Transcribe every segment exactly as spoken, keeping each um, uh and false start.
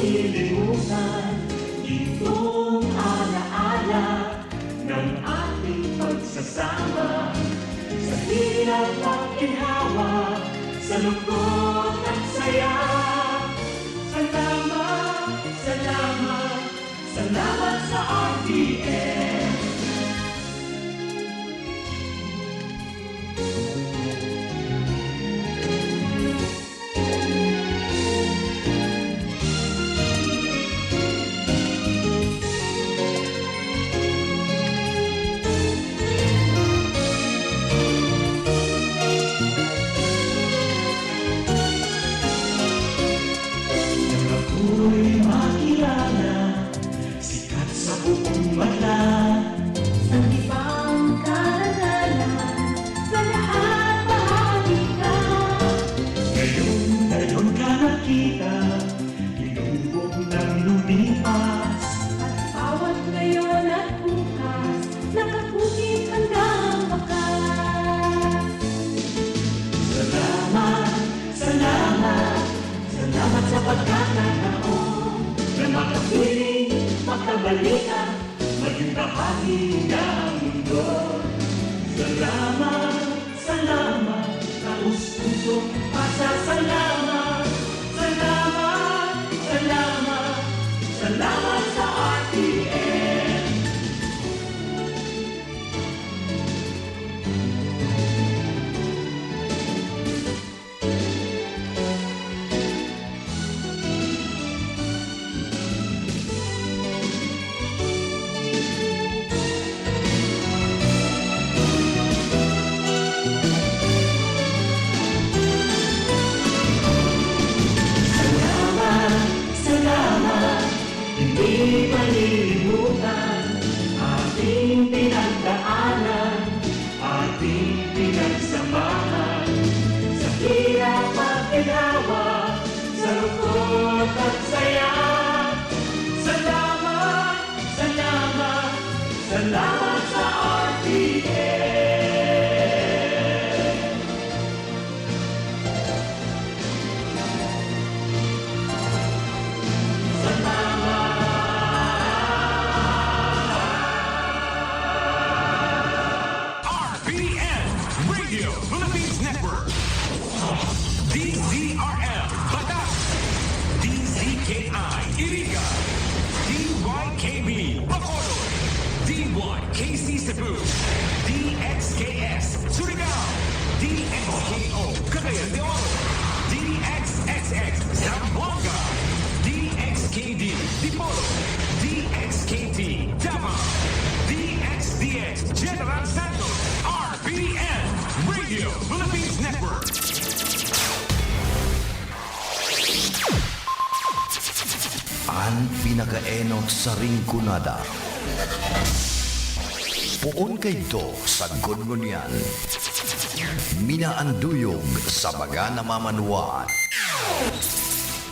Lilimutan itong alaala ng ating pagsasama sa hirap at ginhawa, sa lungkot at saya. Salamat, salamat, salamat sa R T M. Nang ako'y makilala, sikat sa buong bansa. Sa ibang karangalan, sa lahat bahagi ka. Ngayon, ngayon ka nakita, binugbog ng lumipas. At bawat ngayon at bukas, nakakukit hanggang wakas. Salamat, salamat, salamat sa pagkakataon na makapiling, makabalikan, maging bahagi ng mundo. Salamat, salamat, taos-pusong pasasalamat. Salamat, salamat, salamat sa R T M. Salamat, salamat, hindi malilimutan ating pinagdaanan, ating pinagsamahan, sa hirap at ginawa, sa lungkot at saya. Salamat, salamat, salamat sa R T M. Salamat. R P N, Radio Philippines Network. D Z R M, Batas. D Z K I, Iriga. D Y K B, Bacolod. D Y K C Cebu. D X K S, Surigao. D X K O, Cagayan de Oro. D X X X, Zamboanga. D X K D, Dipolog. D X K T, Davao. D X D X, General Santos. R P N, Radio Philippines Network. An pinakaenot sa Rinconada. Poon kaidto sagkod ngunyan. Minaanduyog sa mga namamanwaan.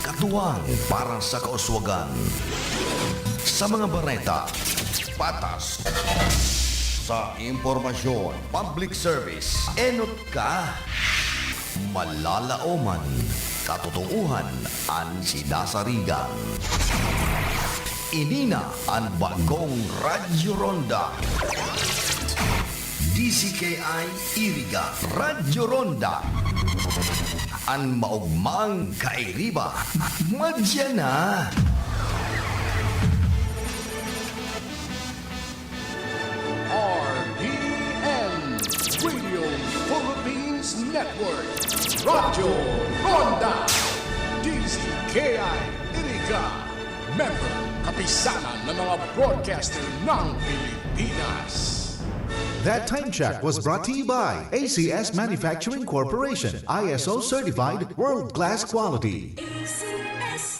Katuwang para sa kauswagan. Sa mga bareta, patas. Sa impormasyon, public service, enot ka. Malalaoman, katotoohan an sinasarigan. Ini na an bagong Radyo Ronda. D Z K I Iriga, Radyo Ronda. An maogmang kairiba, madya na. R P N, Radio Philippines Network, Radyo Ronda, D Z K I Iriga, member, kapisanan ng mga broadcaster ng Pilipinas. That time check was brought to you by A C S Manufacturing Corporation, I S O certified, world-class quality.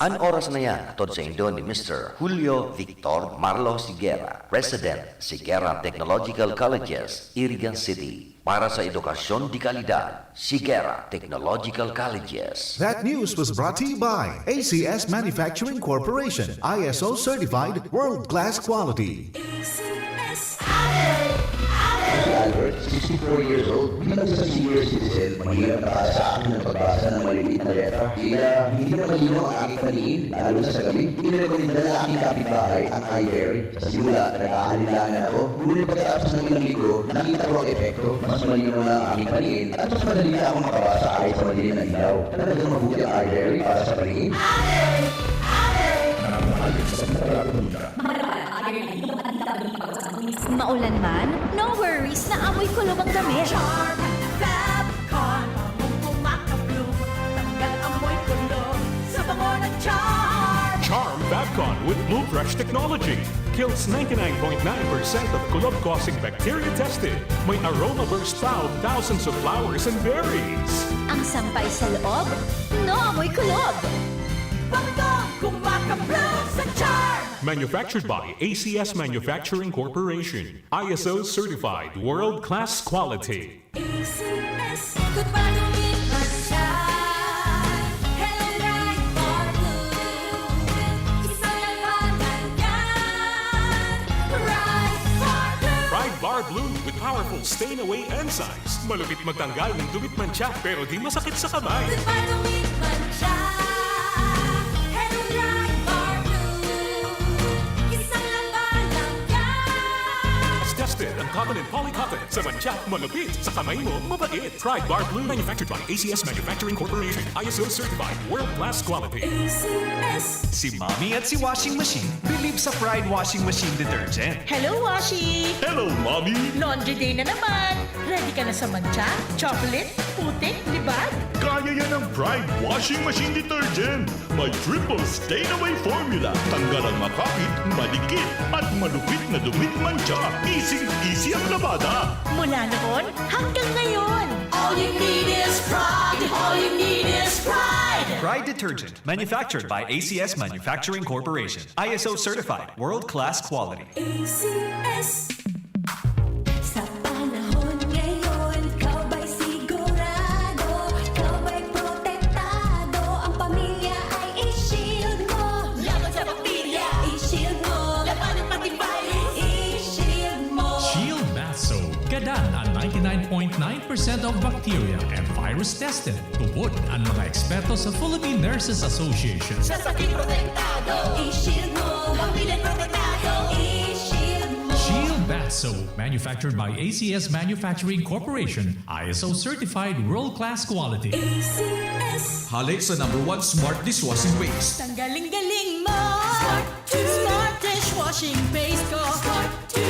An oras na yan, hatod saindo ni Mister Julio Victor Marlo Sigera, President, Sigera Technological Colleges, Iriga City. Para sa edukasyon de kalidad, Sigera Technological Colleges. That news was brought to you by A C S Manufacturing Corporation, I S O certified, world-class quality. sixty-four years old, bilang isang senior citizen, mahirap na para sa akin ang pagbasa ng maliliit na letra. Tila, hindi na malinaw ang aking paningin, lalo na sa gabi. Inirekomenda ng aking kapitbahay ang iBerry. Sa simula, nag-aalinlangan ako. Ngunit pagkatapos ng ilang linggo, nakita ko ang epekto. Mas malinaw na ang aking paningin at mas madali na akong makabasa kahit sa madilim na ilaw. Talagang mabuti ang iBerry para sa paningin. Maulan man, no worries na amoy kulob ang damit. Charm Fab Con, bangong kumaka-bloom, tanggal amoy kulob sa bango ng Charm. Charm Fab Con with Blue Fresh technology kills ninety-nine point nine percent of kulob-causing bacteria tested. May aroma burst pa of thousands of flowers and berries. Ang sampay sa loob, no amoy kulob. Bangong kumaka-bloom sa Charm. Manufactured by A C S Manufacturing Corporation. I S O certified, world-class quality. A C S. Goodbye, don't need mantsa. Hello, Pride Bar Blue. Isang laban lang yan. Pride Bar Blue. Pride Bar Blue with powerful stain away enzymes. Malupit magtanggal ng dumit mantsa, pero di masakit sa kamay. Goodbye, don't need mantsa. Hello, Pride Bar Blue. Isang laban lang yan. Tested ang cotton and polycotton. Sa mantsa, malupit. Sa kamay mo, mabait. Pride Bar Blue, manufactured by A C S Manufacturing Corporation. I S O certified, world-class quality. A C S. Si Mommy at si Washing Machine believe sa Pride Washing Machine Detergent. Hello, Washi! Hello, Mommy! Laundry day na naman! Ready ka na sa mantsa, chocolate, putik, libag? Kaya yan ng Pride Washing Machine Detergent. May triple stain away formula. Tanggal ang makapit, madikit, at malupit na dumit mantsa. Easy-easy ang labada. Mula noon hanggang ngayon. All you need is Pride. All you need is Pride. Pride Detergent, manufactured by A C S Manufacturing Corporation. I S O certified, world-class quality. A C S. Sa panahon ngayon, ikaw ba'y sigurado? Ikaw ba'y protektado? Ang pamilya ay i-shield mo. Laban sa bakterya, i-shield mo. Labanan pati virus, i-shield mo. Shield Bath Soap. Gadan an ninety-nine point nine percent of bacteria and virus tested. Tubod an mga eksperto sa Philippine Nurses Association. Sa sakit protektado, i-shield mo. Pamilya protektado, i-shield mo. Shield Bath Soap, manufactured by A C S Manufacturing Corporation, I S O certified, world-class quality. A C S. Hale sa number one smart dishwashing paste. Tanggaling-galing mo. Smart to. Smart dishwashing paste ko. Smart to.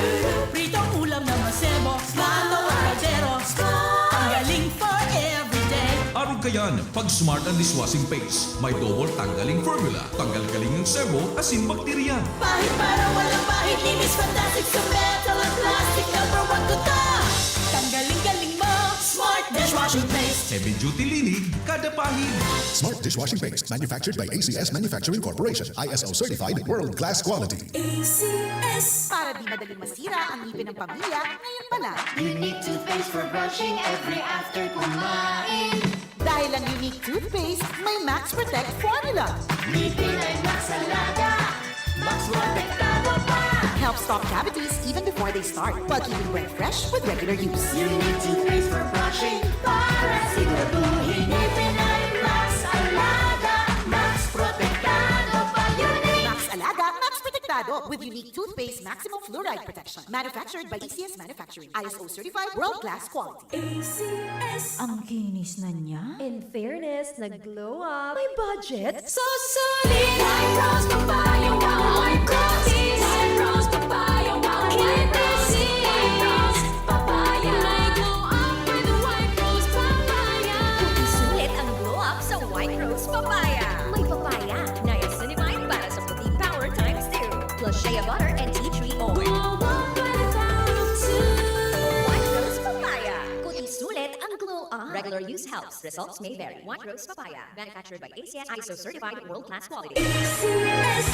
Pritong ulam na masebo. Smart na kaldero. Smart. Tanggaling for everyday. Arog kayan, pag Smart ang dishwashing paste. May double tanggaling formula. Tanggal-galing ang sebo, asin bakterya. Pahid para walang pahid, linis fantastic sa metal at plastic. Number one ko to. Tanggaling-galing mo, Smart dishwashing paste. Heavy duty linig, kada pahid. Smart dishwashing paste, manufactured by A C S Manufacturing Corporation, I S O certified, world class quality. A C S. Para di madaling masira ang ngipin ng pamilya, ngayon pa lang. Unique toothpaste for brushing every after kumain. Dahil ang Unique Toothpaste may Max Protect Formula. Ngipin ay Max Alaga, Max Protektado pa. Helps stop cavities even before they start, while keeping breath fresh with regular use. Unique Toothpaste for brushing, para siguraduhin ngipin ay Max Alaga, Max Protektado pa. Unique Max Alaga, Max Protektado, with Unique Toothpaste Maximum Fluoride Protection. Manufactured by A C S Manufacturing. I S O certified, world class quality. A C S. Ang kinis na niya. In fairness, nag-glow up. May budget? Susulit! White Rose Papaya, wow! White Rose! White Rose Papaya, wow! White Rose! White Rose Papaya! May glow up with White Rose Papaya! Sulit ang glow up sa White Rose Papaya. May papaya, niacinamide para sa puti power times two. Plus shea butter and tea tree oil. Glow up with White Rose Papaya. White Rose Papaya. Kuti sulit ang glow up. Regular use helps. Results may vary. White Rose Papaya. Manufactured by A C S, I S O certified, world class quality. A C S.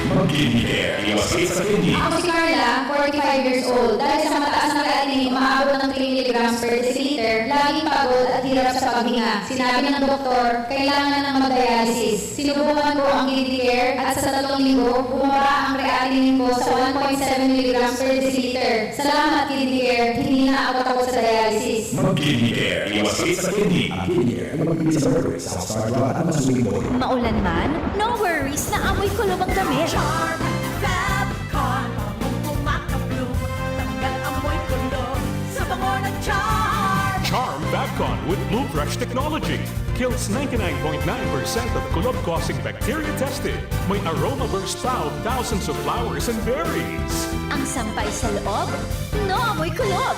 Mag-Kidney Care, iwas sakit sa kidney. Ako si Carla, forty-five years old. Dahil sa mataas na creatinine, umaabot ng three milligrams per deciliter, laging pagod at hirap sa paghinga. Sinabi ng doktor, kailangan nang mag-dialysis. Sinubukan ko ang Kidney Care at sa tatlong linggo, bumaba ang creatinine ko sa one point seven milligrams per deciliter. Salamat, Kidney Care. Hindi na ako takot sa dialysis. Mag-Kidney Care. Iwas sakit sa kidney. Ang Kidney Care ay mabibili sa Burberry, sa Housemarque at mga suking mall. Maulan man, no worries na amoy kulob ang damit. Charm Fab Con, pamumumak ang bloom. Tanggal amoy kulob sa bango ng Charm. Charm Babcon with Blue Fresh technology kills ninety-nine point nine percent of kulob-causing bacteria tested. May aroma burst pa of thousands of flowers and berries. Ang sampay sa loob, no amoy kulob.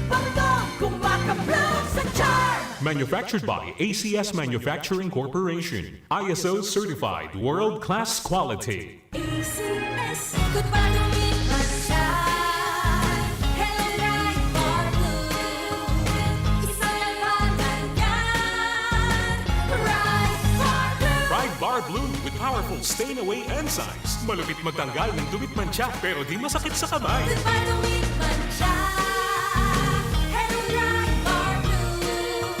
Bangkong kumakabloom sa Charm! Manufactured by A C S Manufacturing Corporation. I S O certified, world-class quality. A C S. Goodbye to me, Mansay. Hello, Pride Bar Blue. Isang labanan yan. Pride Bar Blue. Pride Bar Blue with powerful stain away enzymes. Malupit magtanggal ng dumi't mantsa, pero di masakit sa kamay. Goodbye to me, Mansay. Hello, Pride Bar Blue.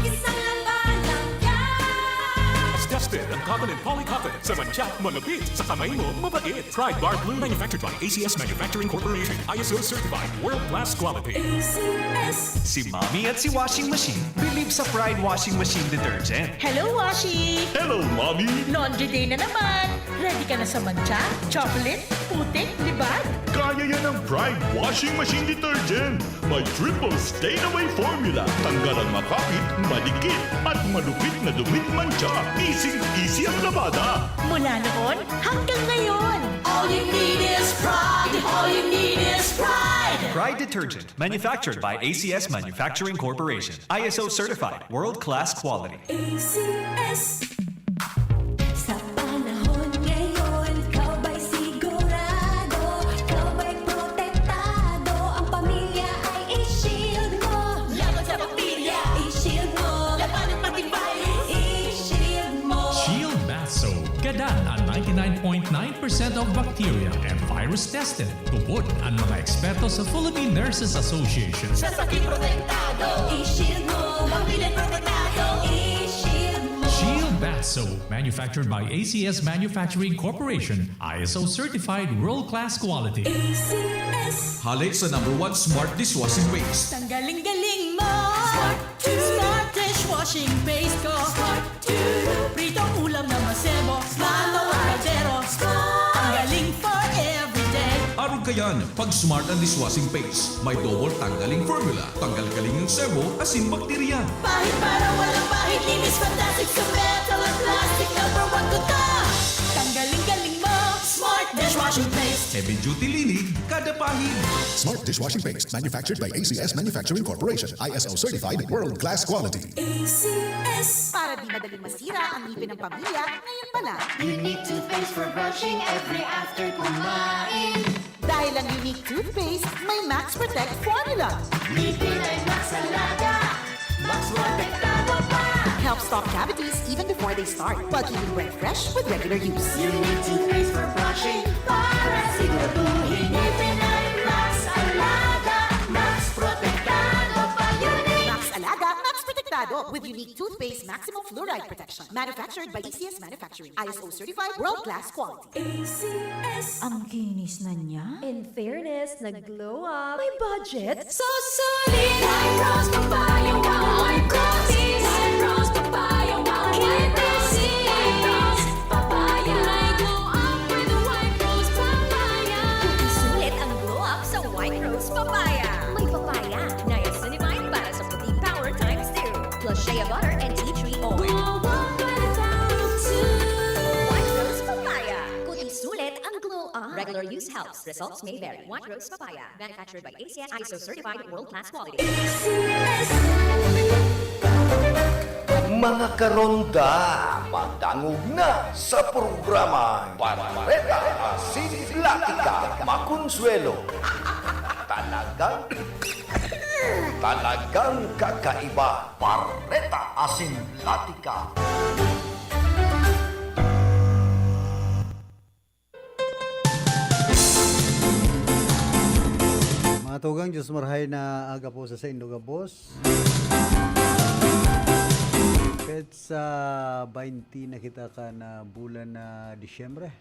Isang labanan yan. Tested ang cotton and polycotton. Sa mantsa, malupit. Sa kamay mo, mabait. Pride Bar Blue, manufactured by A C S Manufacturing Corporation. I S O certified, world-class quality. A C S. Si Mommy at si Washing Machine believe sa Pride Washing Machine Detergent. Hello, Washi! Hello, Mommy! Laundry day na naman! Ready ka na sa mantsa, chocolate, putik, libag? Kaya yan ang Pride Washing Machine Detergent! May triple stain away formula. Tanggal ang makapit, madikit, at malupit na dumi't mantsa. Easy-easy ang labada. Mula noon hanggang ngayon. All you need is Pride. All you need is Pride. Pride Detergent, manufactured by A C S Manufacturing Corporation. I S O certified, world-class quality. A C S. Sa panahon ngayon, kabay sigurado, kabay protektado, ang pamilya ay i-shield mo. Laban sa bakterya, i-shield mo. Labanan pati virus, i-shield mo. Shield Bath Soap. Gadan an ninety-nine point nine percent of bacteria and virus tested. Tubod an mga eksperto sa Philippine Nurses Association. Sa sakit protektado, i-shield mo. Pamilya protektado, i-shield mo. Shield Bath Soap, manufactured by A C S Manufacturing Corporation, I S O certified world-class quality. A C S. Halik sa number one smart dishwashing paste. Tanggaling-galing mo. Smart Smart dishwashing paste ko. Smart Pritong ulam na masebo. Smart ang kaldero. Ang galing for everyday. Arog kayan, pag Smart ang dishwashing paste. May double tanggaling formula. Tanggal-galing ang sebo, asin, bakterya. Pahid para walang pahid. Linis fantastic sa metal at plastic. Number one ko to. Tanggaling-galing mo. Smart dishwashing paste. Heavy duty linig, kada pahid. Smart dishwashing paste. Manufactured by A C S Manufacturing Corporation. I S O certified, world-class quality. A C S. Para di madaling masira ang ngipin ng pamilya, ngayon pa lang. Unique toothpaste for brushing every after kumain. Dahil ang Unique Toothpaste may Max Protect Formula. Ngipin ay Max Alaga, Max Protektado pa. Helps stop cavities even before they start, while keeping breath fresh with regular use. Unique Toothpaste for brushing, para siguraduhin ngipin ay Max Alaga, Max Protektado pa. Unique! Max Alaga, Max Protektado, with Unique Toothpaste Maximum Fluoride Protection. Manufactured by A C S Manufacturing. I S O certified, world-class quality. A C S. Ang kinis na niya. In fairness, nag-glow up. May budget? Susulit! White Rose Papaya, wow, White Rose! White Rose Papaya, wow, White Rose! White Rose Papaya. May glow up with White Rose Papaya. Sulit ang glow up sa White Rose Papaya. May papaya, niacinamide para sa puting power times two. Plus shea butter and tea tree oil. Glow up with White Rose. White Rose Papaya. Puti sulit ang glow up. Regular use helps. Results may vary. White Rose Papaya. Manufactured by A C S, I S O certified, world-class quality. A C S. Mga karonda, madangog na sa programa Bareta Asin Latika, Makonsuelo. Talagang, talagang kakaiba. Bareta Asin Latika. Mga tugang, Diyos marahay na aga po sa saindo gabos. Petsa baynte na kita kan, ah, bulan na Disyembre.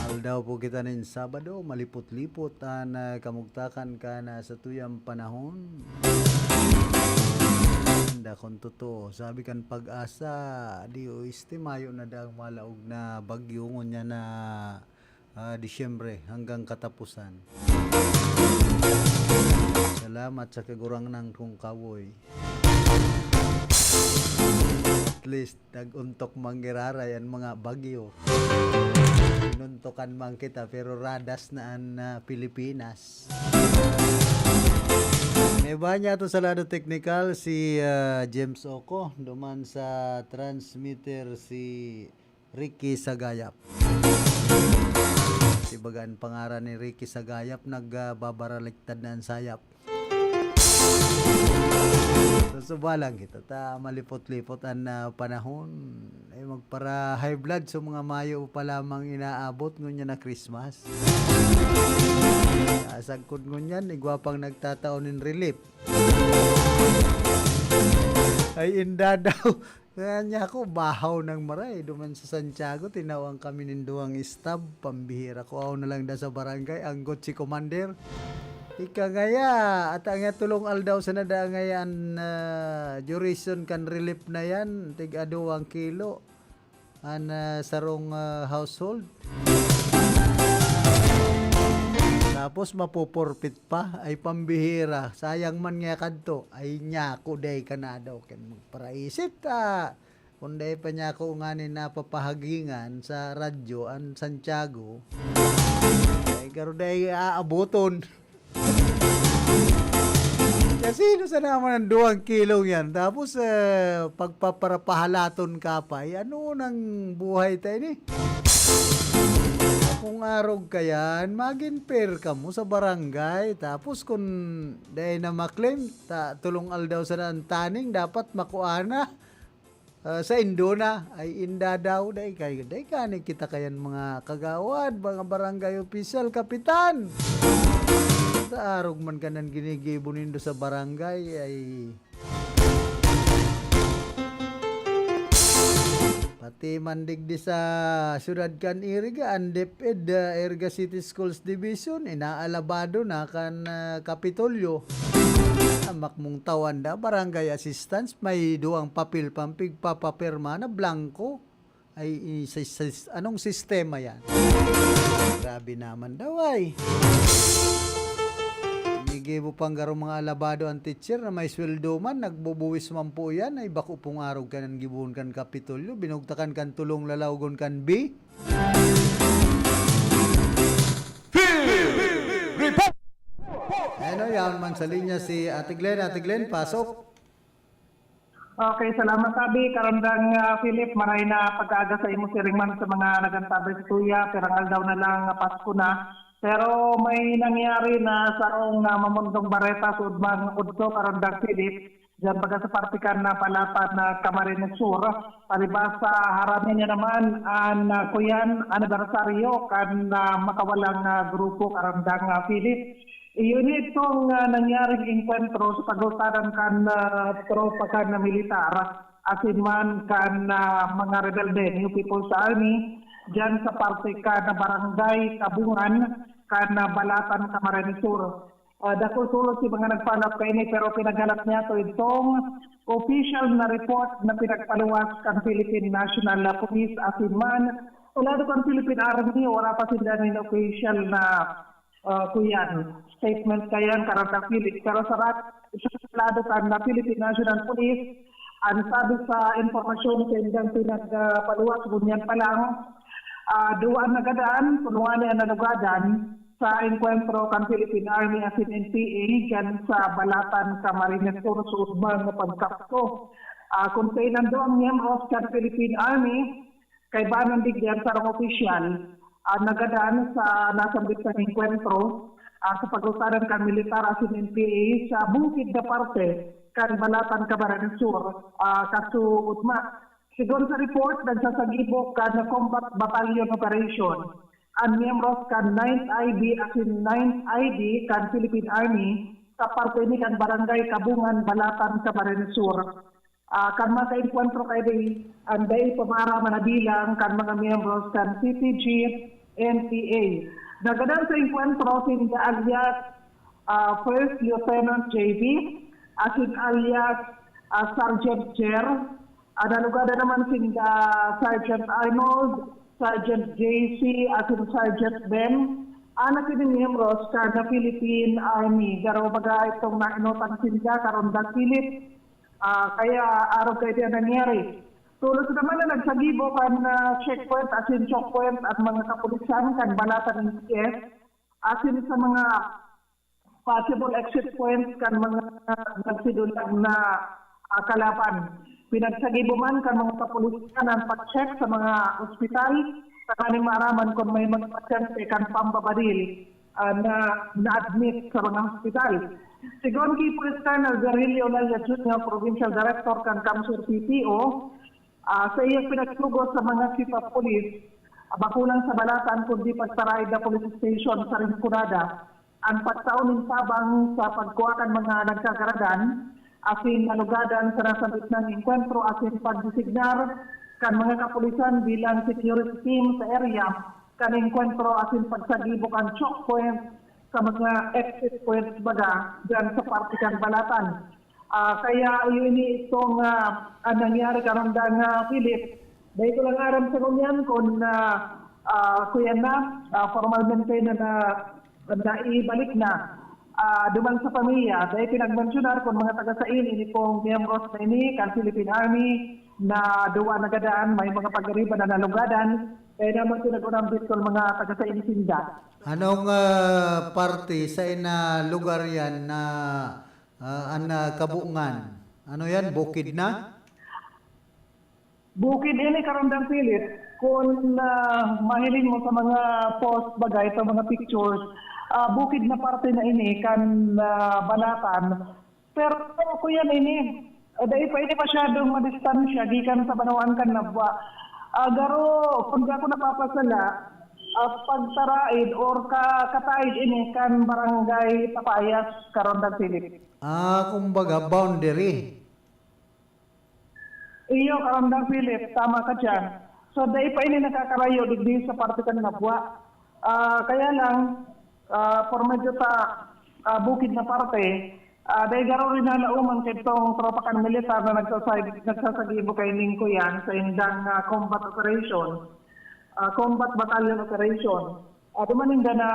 Aldaw po kita nin Sabado, malipot-lipot an, ah, kamugtakan kan, ah, satuyang panahon. Dakon totoo, sabi kan Pag-asa, di o este, mayo na daang malaog na bagyo, ngunyan na ah, Disyembre hanggang katapusan. Salamat sa Kagurangnan kong kawoy. At least, nag-untok man giraray an mga bagyo. Inuntokan man kita, pero radas na an, ah, Pilipinas. May bahan niya ato sa lado teknikal si, ah, James Oco, duman sa transmitter si Ricky Sagayap. Di baga an pangaran ni Ricky Sagayap, nagbabaraligtad na an sayap. So, suba lang kita ta malipot-lipot an, ah, panahon. Ay, magpara-high blood sa mga mayo pa lamang inaabot ngunyan na Christmas. Ah, sagkod ngunyan, igwa pang nagtatao nin relief. Ay, inda daw. Kaya niya ako, bahaw nang maray. Duman sa Santiago, tinawan kami nin duwang stab. Pambihira ko, ako na lang da sa barangay, anggot si Commander. Ika ngaya, at ang tulong aldaw sa nada ngayan, ah, duration kan relief na yan, tig aduwang kilo. An, ah, sarong, ah, household. Tapos mapoporpit pa, ay pambihira. Sayang man nga kadto. Ay, nyako, day ka na daw. Kan magparaisip ta. Kung dai pa niya ako ngani napapahagingan sa radyo, an Santiago, ay garo dai aaboton. Kasi no sa naman ang duwang kilong yan, tapos, eh, pagpaparapahalaton ka pa, eh, ano nang buhay tayo ni? Kung arog ka yan, magin fair ka mo sa barangay. Tapos kung dai na maklaim, ta, tulong aldaw sa naan taning, dapat makuha na. Ah, sa Indona, ay inda daw, dai kay, dai kani kita kayan mga kagawad, mga barangay opisyal, kapitan. Sa arog man kanan ginigibo nindo sa barangay, ay pati man digdi sa syudad kan Iriga, an DepEd, ah, Iriga City Schools Division, inaalabado na kan, ah, Kapitolyo. Amak mong tawan da, barangay assistance, may duwang papel pang pigpapapirma na blanko. Ay, i-, sa, sa, anong sistema yan? Grabe naman daw ay. Gigibo pang garo mga alabado ang teacher na may sweldo man, nagbubuwis man po yan. Ay, bako pong arog kanan gibohon kan Kapitolyo, binugtakan kan tulong lalawgon kan B. Report! Ano, yaon man sa linya si Ate Glenn. Ate Glenn, pasok. Okay, salamat, Abi. Karandang, ah, Philip, maray na pag-aaga sa imo siring man sa mga nagantabay sa tuya. Pirang aldaw na lang nga Pasko na. Pero may nangyari na sarong, ah, mamundong bareta sa Udmang Udto, Karandang Philip. Diyan baga sa parte kan, ah, Palatan na Camarines Sur. Palibas sa harani niya naman, an, ah, kuyan, anibersaryo kan, ah, makawalang, ah, grupo, Karandang, ah, Philip. Iyon itong, ah, nangyaring engkwentro sa pagultadan kan, ah, tropa kan militar, asin man kan, ah, mga rebelde, New People's Army, diyan sa parte kan Barangay Kabungan, kan, ah, Balatan, Camarines Sur. Ah, dakul tolos si mga nagpanap kaini, pero pinaghalat niya to itong official na report na pinagpaluwas kan Philippine National Police, asin man, wala do kan Philippine Army, wala pa sila nin official na ah, kuyan, statement kayan, Karandang Philip. Pero sa rat-, sa lado kan na Philippine National Police, ang sabi sa impormasyon sa indang pinagpaluwas, ngunyan pa lang, ah, duwa nagadan, kunwari ang nalugadan sa engkwentro kan Philippine Army asin N P A diyan sa Balatan, Camarines Sur, sa Udmang na pagkapto. Ah, kung sa ilang duwang miyembros kan Philippine Army, kaibanan digdi ang sarong opisyal, ah, nagadan sa nasambit na engkwentro, ah, sa pagultadan kan militar asin N P A sa bukid na parte kan Balatan, Camarines Sur, ah, Kaso Udma. Sigon sa report, nagsasagibok kan Combat Battalion Operation an miyembros kan ninth I B asin ninth I D kan Philippine Army sa parte ni kan Barangay Kabungan, Balatan, Camarines Sur. Ah, kan makaengkwentro kaini, an dai pa maaraman na bilang kan mga miyembros kan C P G N P A. Nagadan sa engkwentro sinda alias, ah, First Lieutenant J B, asin alias, ah, Sergeant Jer. Ah, nalugadan naman sinda Sergeant Arnold, Sergeant J C, asin Sergeant Ben. Anak ini miyembros kan Philippine Army. Garo baga itong nainotan sinda, Karonda Philip. Ah, kaya arog kaini an nangyari. Tolos naman na nagsagibo kan, ah, checkpoint asin chokepoint an mga kapulisan kan Balatan N C S asin sa mga possible exit points kan mga nagsidulag na, ah, kalaban. Pinagsagibo man kan mga kapulisan an pag-check sa mga ospital tanganing maaraman kun may mga pasyente kan pambabadil, ah, na na-admit sa mga hospital. Sigon ki Police Colonel Virgilio Olalla Junior, Provincial Director kan CamSur P P O, ah, sa iyang pinagtugot sa mga chief of police, ah, bako lang sa Balatan kundi pagtaraid na police station sa Rinconada, an pagtao nin tabang sa pagkua kan mga nagkagaradan asin nalugadan sa nasambit nang engkwentro asin pagdesignar kan mga kapulisan bilang security team sa area kan engkwentro asin pagsagibo kan choke point sa mga exit points baga diyan sa parte kan Balatan. Ah, kaya iyo ini itong, ah, ang nangyari karundang, ah, Philip. Dai ko lang aram sa ngunyan kun, ah, ah, kuyan na, ah, formalmente na, na naibalik na, ah, duman sa pamilya. Dai pinagmensyonar kun mga taga-sain ini pong miyembros na ini kan Philippine Army na duwa na gadan, may mga pagariba na nalugadan. Kaya naman pinag-unambit kun mga taga-sain sinda. Anong, ah, parte sa ina lugar yan na, ah, an, ah, Kabungan? Ano yan? Bukid na? Bukid ini, Karandang Philip. Kun, ah, mahiling mo sa mga post, bagay, sa mga pictures, ah, bukid na parte na ini kan, ah, Balatan. Pero, kuya, ini, ah, dai pa ini masyadong madistansya gikan sa banwaan kan Nabua. Ah, garo, kun di ako napapasala, ah, pagtaraid or ka-, kataid ini kan Barangay Tapayas, Karandang Philip. Ah, kumbaga, boundary. Iyo, Karandang Philip, tama ka diyan. So, dai pa ini nakakarayo digdi sa parte kan Nabua. Ah, kaya lang, ah, por medyo sa, ah, bukid na parte, ah, dai garo rin nalauman kaitong tropa kan militar na nagsasag-, nagsasagibo kaining kuyan sa indang, ah, combat operation. Ah, combat battalion operation. Ah, duman ninda na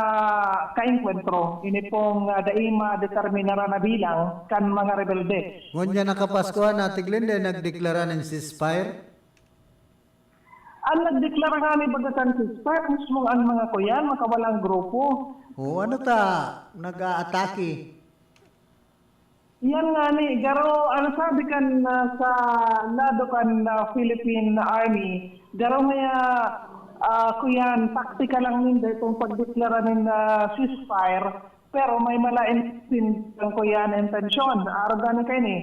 kaengkwentro, ini pong, ah, dai madeterminaran na bilang kan mga rebelde. Ngunyan na Kapaskuhan, Ate Glenda, nagdeklara nin ceasefire? Ang nagdeklara nga ni baga kan ceasefire, mismo ang mga kuyan, makawalang grupo. O, ano ta, nag-aatake? Yan nga ni, garo, ano sabi kan, ah, sa lado kan, ah, Philippine Army, garo ngaya, ah, kuyan, taktika lang ninda itong pagdeklara nin, ah, ceasefire, pero may malain sin-, ang kuyan na intensyon. Arog gani kaini.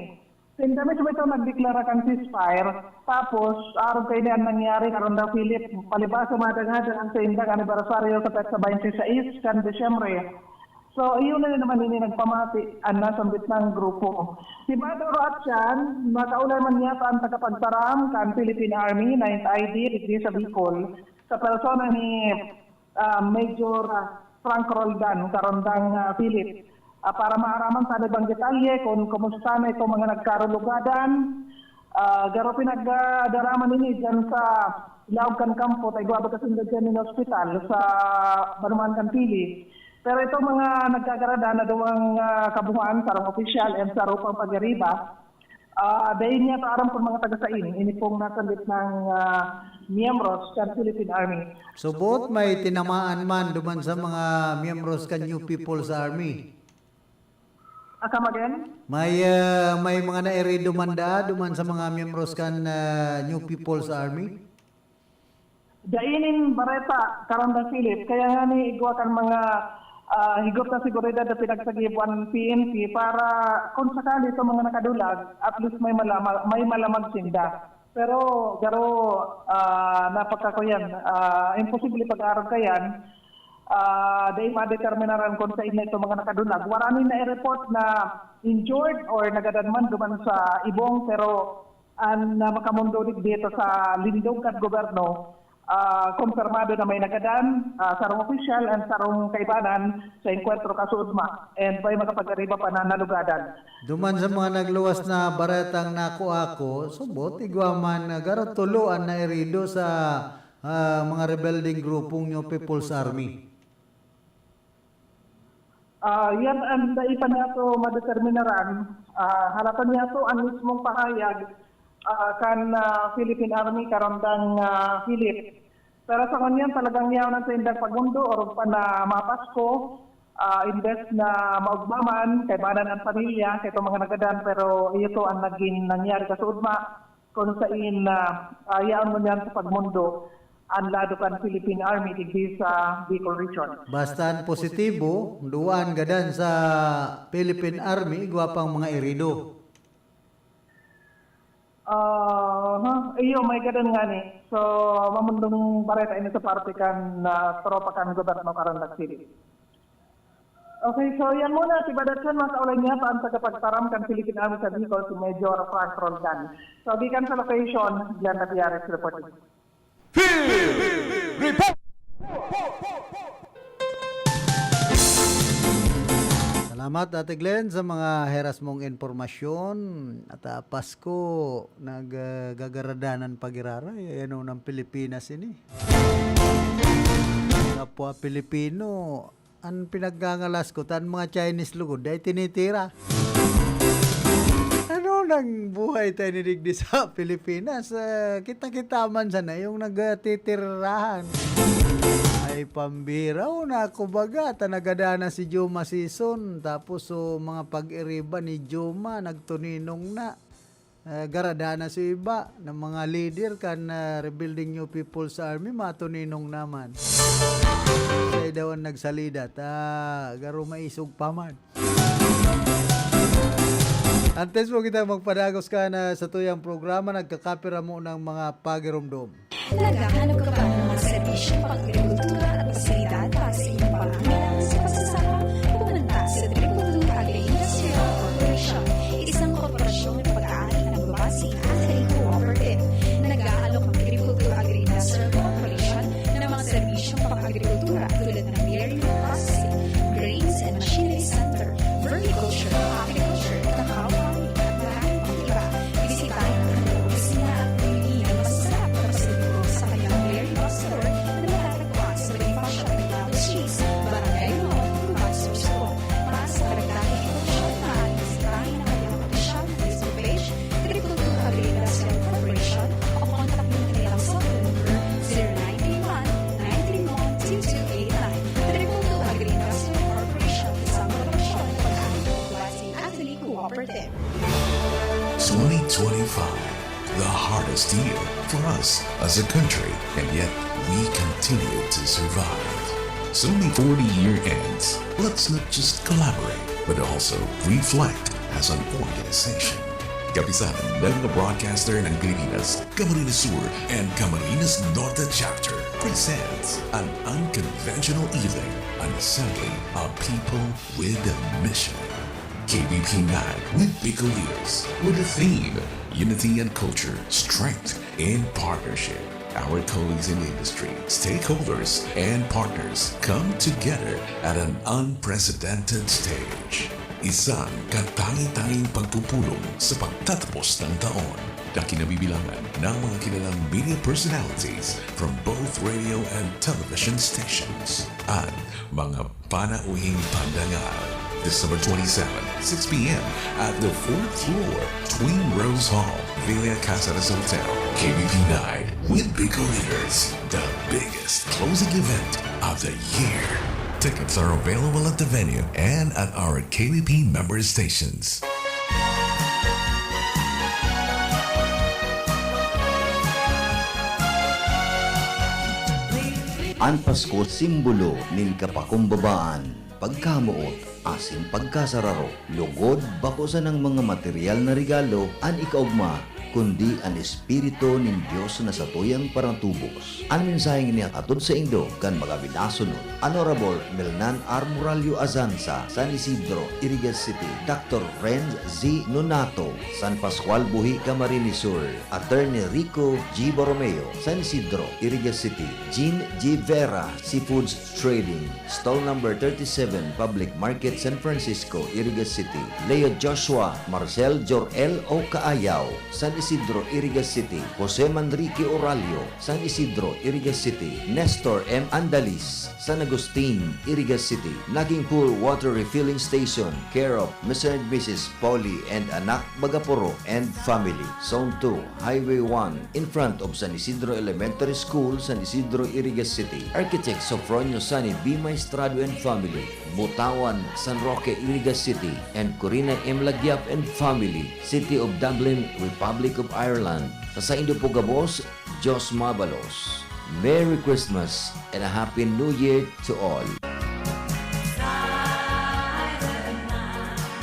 Sinda mismo ito nagdeklara kan ceasefire, tapos arog kaini ang nangyari, Karandang Philip, palibasa madangadang ang saindang anibersaryo sa petsa twenty-six kan Disyembre. So, iyon na naman ini nagpamati an nasambit na grupo. Si Bador Atyan, nakaulay man yata ang tagapagtaram kan Philippine Army, Ninth I D, digdi sa Bicol, sa persona ni, ah, Major, ah, Frank Roldan, Karandang, ah, Philip. Ah, para maaraman sa ibang detalye kung kumusta na itong mga nagkarulugadan, ah, garo pinagdaraman ini dyan sa laog kan kampo, ta igwa baga sinda dyan nin ospital sa Banuman kan Pili. Pero itong mga nagkagaradan na duwang, ah, kabuhan, sarong opisyal and sarong pagariba, ah, dai niya pa aram kung mga taga-sain, ini pong nasambit na, ah, miyembros kan Philippine Army. So, both may tinamaan man duman sa mga miyembros kan New People's Army? Ah, come again? May, ah, may mga nairido man da duman sa mga miyembros kan, ah, New People's Army? Dai nin bareta, Karandang Philip. Kaya nga ni igwa kan mga, ah, higop na seguridad na pinagsagibuan ng P N P para kung sakali itong mga nakadulag, at least may malama-, may malamag sinda. Pero, garo, ah, napagkakuyan, ah, imposible pag-arog kayan, ah, dai madeterminaran kung sain na itong mga nakadulag. Wara nin na-report na injured or nagadan man duman sa ibong, pero An, ah, makamundo digdi sa lindog kan gobyerno, ah, kumpirmado na may nagadan, ah, sarong opisyal and sarong kaibanan sa engkwentro kasuodma, and may makapag-ariba pa na nalugadan. Duman sa mga nagluwas na baretang nakuha ko, subot, igwa man, ah, garo tulo an nairido sa, ah, mga rebeldeng grupong New People's Army. Ah, yan ang dai pa niyato madeterminaran. Ah, halata niyato ang mismong pahayag, ah, kan, ah, Philippine Army, Karandang, ah, Philip. Pero sa ngunyan, talagang yaon ang saindang pagmundo, orog pa na mapasko, ah, imbes na maugma man, kaibanan ang pamilya, kay itong mga nagadan, pero iyo to ang naging nangyari kasuodma, kung sain na, ah, yaon ngunyan sa pagmundo ang lado kan Philippine Army digdi sa Bicol Region. Basta an positibo, duwa an gadan sa Philippine Army, igwa pang mga irido. Ah, ha? Iyo, may gadan ngani. So, mamundong bareta ini sa parte kan, ah, tropa kan gobyerno, Karandang Philip. Okay, so yan muna, si Badatson, mga kaulay niya, pa ang tagapagtaram kan Philippine Army sa Bicol, si Major Frank Roldan. So, gikan sa location, Glenda Piares reporting. Field Report! Salamat, Ate Glenn, sa mga heras mong impormasyon. At, ah, Pasko, nag, ah, gagaradanan pa giraray. Ayan o, ng Pilipinas ini. Kapwa Pilipino, an pinagngangalas ko, ta an mga Chinese lugod, dai tinitira. Ano nang buhay tayo ni digdi sa Pilipinas? Ah, kita-kita man sana yung nagtitirirahan. Ay, pambira, o, na, kumbaga, ta nagada na si Juma season, tapos, so, mga pag-iriba ni Juma, nagtuninong na. Ah, garada na sa iba na mga leader kan, ah, Rebuilding New People's Army, matuninong naman. Siya daw ang nagsalida, ta garo maisog pa man. Antes mo kita magpadagos ka na sa tuyang programa, nagkakapira mo ng mga pagiromdom. Naghahanap ka ba ng mga serbisyong pang-agrikultura at pasilidad para sa inyong pangangailangan sa pagsasaka? Pumunta sa Triple Two Agri-Industrial Corporation, isang korporasyon na pag-aari ng babasing agri-cooperative. Nag-aalok ang Triple Two Agri-Industrial Corporation ng mga serbisyong pang-agrikultura tulad ng dairy processing, grains and machinery center, vermiculture, apiculture, cacao farming, at maraming pang iba. Bisitahin ang kanilang opisina at bumili ng masasarap na pasalubong sa kanilang dairy store na matatagpuan sa Bonifacio Arellano Street, Barangay Mall, Cubao, Sorsogon. Para sa karagdagang impormasyon, maaaring bisitahin ang kanilang opisyal na Facebook page, Triple Two Agri-Industrial Corporation, o kontakin ang kanilang cellphone number, zero nine three one, nine three one, two two eight nine. Triple Two Agri-Industrial Corporation, isang korporasyon na pag-aari ng Agri-Cooperative. Twenty twenty-five, the hardest year for us as a country, and yet we continue to survive. So before the year ends, let's not just collaborate, but also reflect as an organization. Kapisanan ng mga broadcaster ng Pilipinas, Camarines Sur and Camarines Norte Chapter presents an unconventional evening, an assembly of people with a mission. K B P Night with Bicol Leaders, with the theme, Unity and Culture, Strength in Partnership. Our colleagues in industry, stakeholders, and partners come together at an unprecedented stage. Isang katangi-tanging pagpupulong sa pagtatapos ng taon. Na kinabibilangan ng mga kilalang media personalities from both radio and television stations. At mga panauhing pandangal. December twenty-seven, six p.m. at the fourth floor, Twin Rose Hall, Villa Caceres Hotel. K B P Night with Bicol Leaders, the biggest closing event of the year. Tickets are available at the venue and at our K B P member stations. An Pasko simbolo nin kapakumbabaan, pagkamoot, asin pagkasararo. Lugod, bako sanang mga material na regalo an ikaogma, kundi an Espiritu nin Dios na satuyang paratubos. An mensaheng ini hatod saindo kan mga minasunod, Honorable Melnan R. Morallo Azanza, San Isidro, Iriga City, Doctor Renz Z. Nonato, San Pascual Buhi, Camarines Sur, Attorney Rico G. Borromeo, San Isidro, Iriga City, Jean G. Vera, Seafoods Trading, Stall Number thirty-seven, Public Market, San Francisco, Iriga City, Leo Joshua, Marcel Jor-el o Kaayaw, San Isidro, Iriga City, Jose Manrique Oralio, San Isidro, Iriga City, Nestor M. Andalis, San Agustin, Iriga City, Naging Pool Water Refilling Station, care of Mister and Missus Polly and Anak Bagaporo and family, Zone two, Highway one, in front of San Isidro Elementary School, San Isidro, Iriga City. Architect Sofronio Sani B. Maestrado and family, Butawan, San Roque, Iriga City, and Corina M. Lagiap and family, City of Dublin, Republic of Ireland. Sa saindo po gabos, Diyos mabalos. Merry Christmas and a Happy New Year to all. Silent night,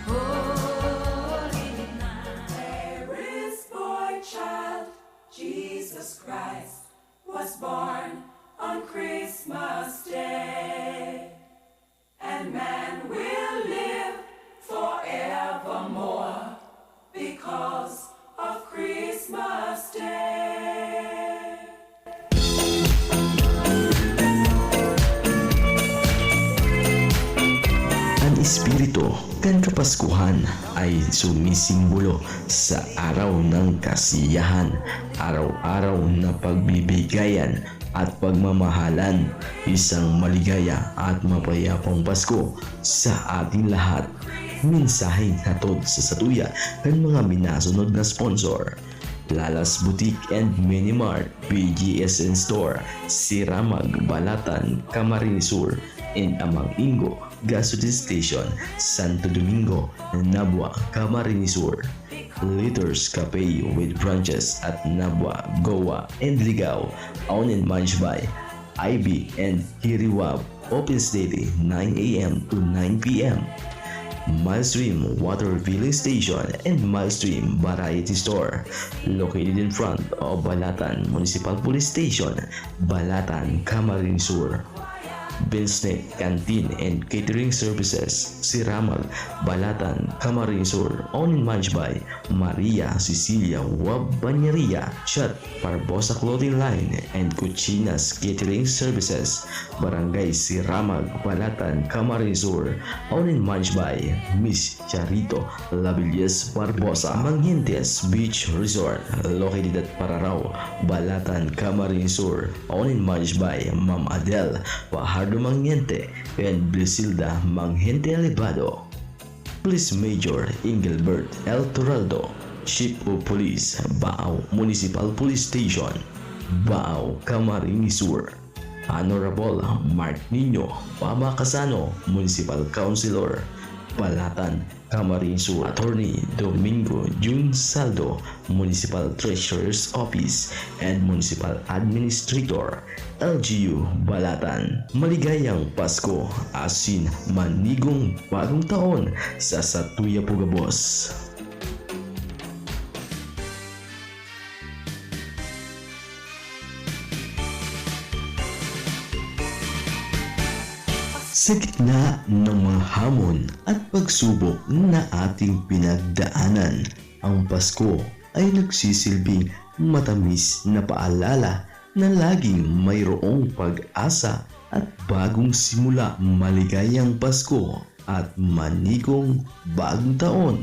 holy night. Mary's boy child, Jesus Christ, was born on Christmas Day. And man will live forevermore because of Christmas Day. An espiritu kan Kapaskuhan ay sumisimbolo sa araw ng kasiyahan, araw-araw na pagbibigayan at pagmamahalan. Isang maligaya at mapayapang Pasko sa ating lahat. Mensaheng hatod sa satuya kan mga minasunod na sponsor: Lala's Boutique and Mini Mart, B G S N Store, Siramag, Balatan, Camarines Sur, and Amang Ingo Gasoline Station, Santo Domingo, Nabua, Camarines Sur. Leaders Cafe with branches at Nabua, Goa, and Ligao, owned and managed by I B and Hiriwab. Opens daily, nine a m to nine p m. Milestream Water Filling Station and Milestream Variety Store, located in front of Balatan Municipal Police Station, Balatan, Camarines Sur. Binsnet Canteen and Catering Services, Siramag, Balatan, Camarines Sur, owned and managed by Maria Cecilia Wab Bañeria, Chat Barbosa Clothing Line and Cucinas Catering Services, Barangay Siramag, Balatan, Camarines Sur, owned and managed by Miss Charito Labillas Barbosa. Mangientes Beach Resort, located at Pararao, Balatan, Camarines Sur, owned and managed by Ma'am Adel Fajardo Mangiente and Brisilda Mangiente Alibado. Police Major Engelbert L. Toraldo, Chief of Police, Baao Municipal Police Station, Baao, Camarines Sur. Honorable Mark Nino Baba Casano, Municipal Councilor, Balatan, Camarines Sur. Attorney Domingo Jun Saldo, Municipal Treasurer's Office and Municipal Administrator, L G U, Balatan. Maligayang Pasko, asin manigong bagong taon sa satuya po gabos. Sa gitna ng mga hamon at pagsubok na ating pinagdaanan, ang Pasko ay nagsisilbing matamis na paalala na laging mayroong pag-asa at bagong simula. Maligayang Pasko at manigong bagong taon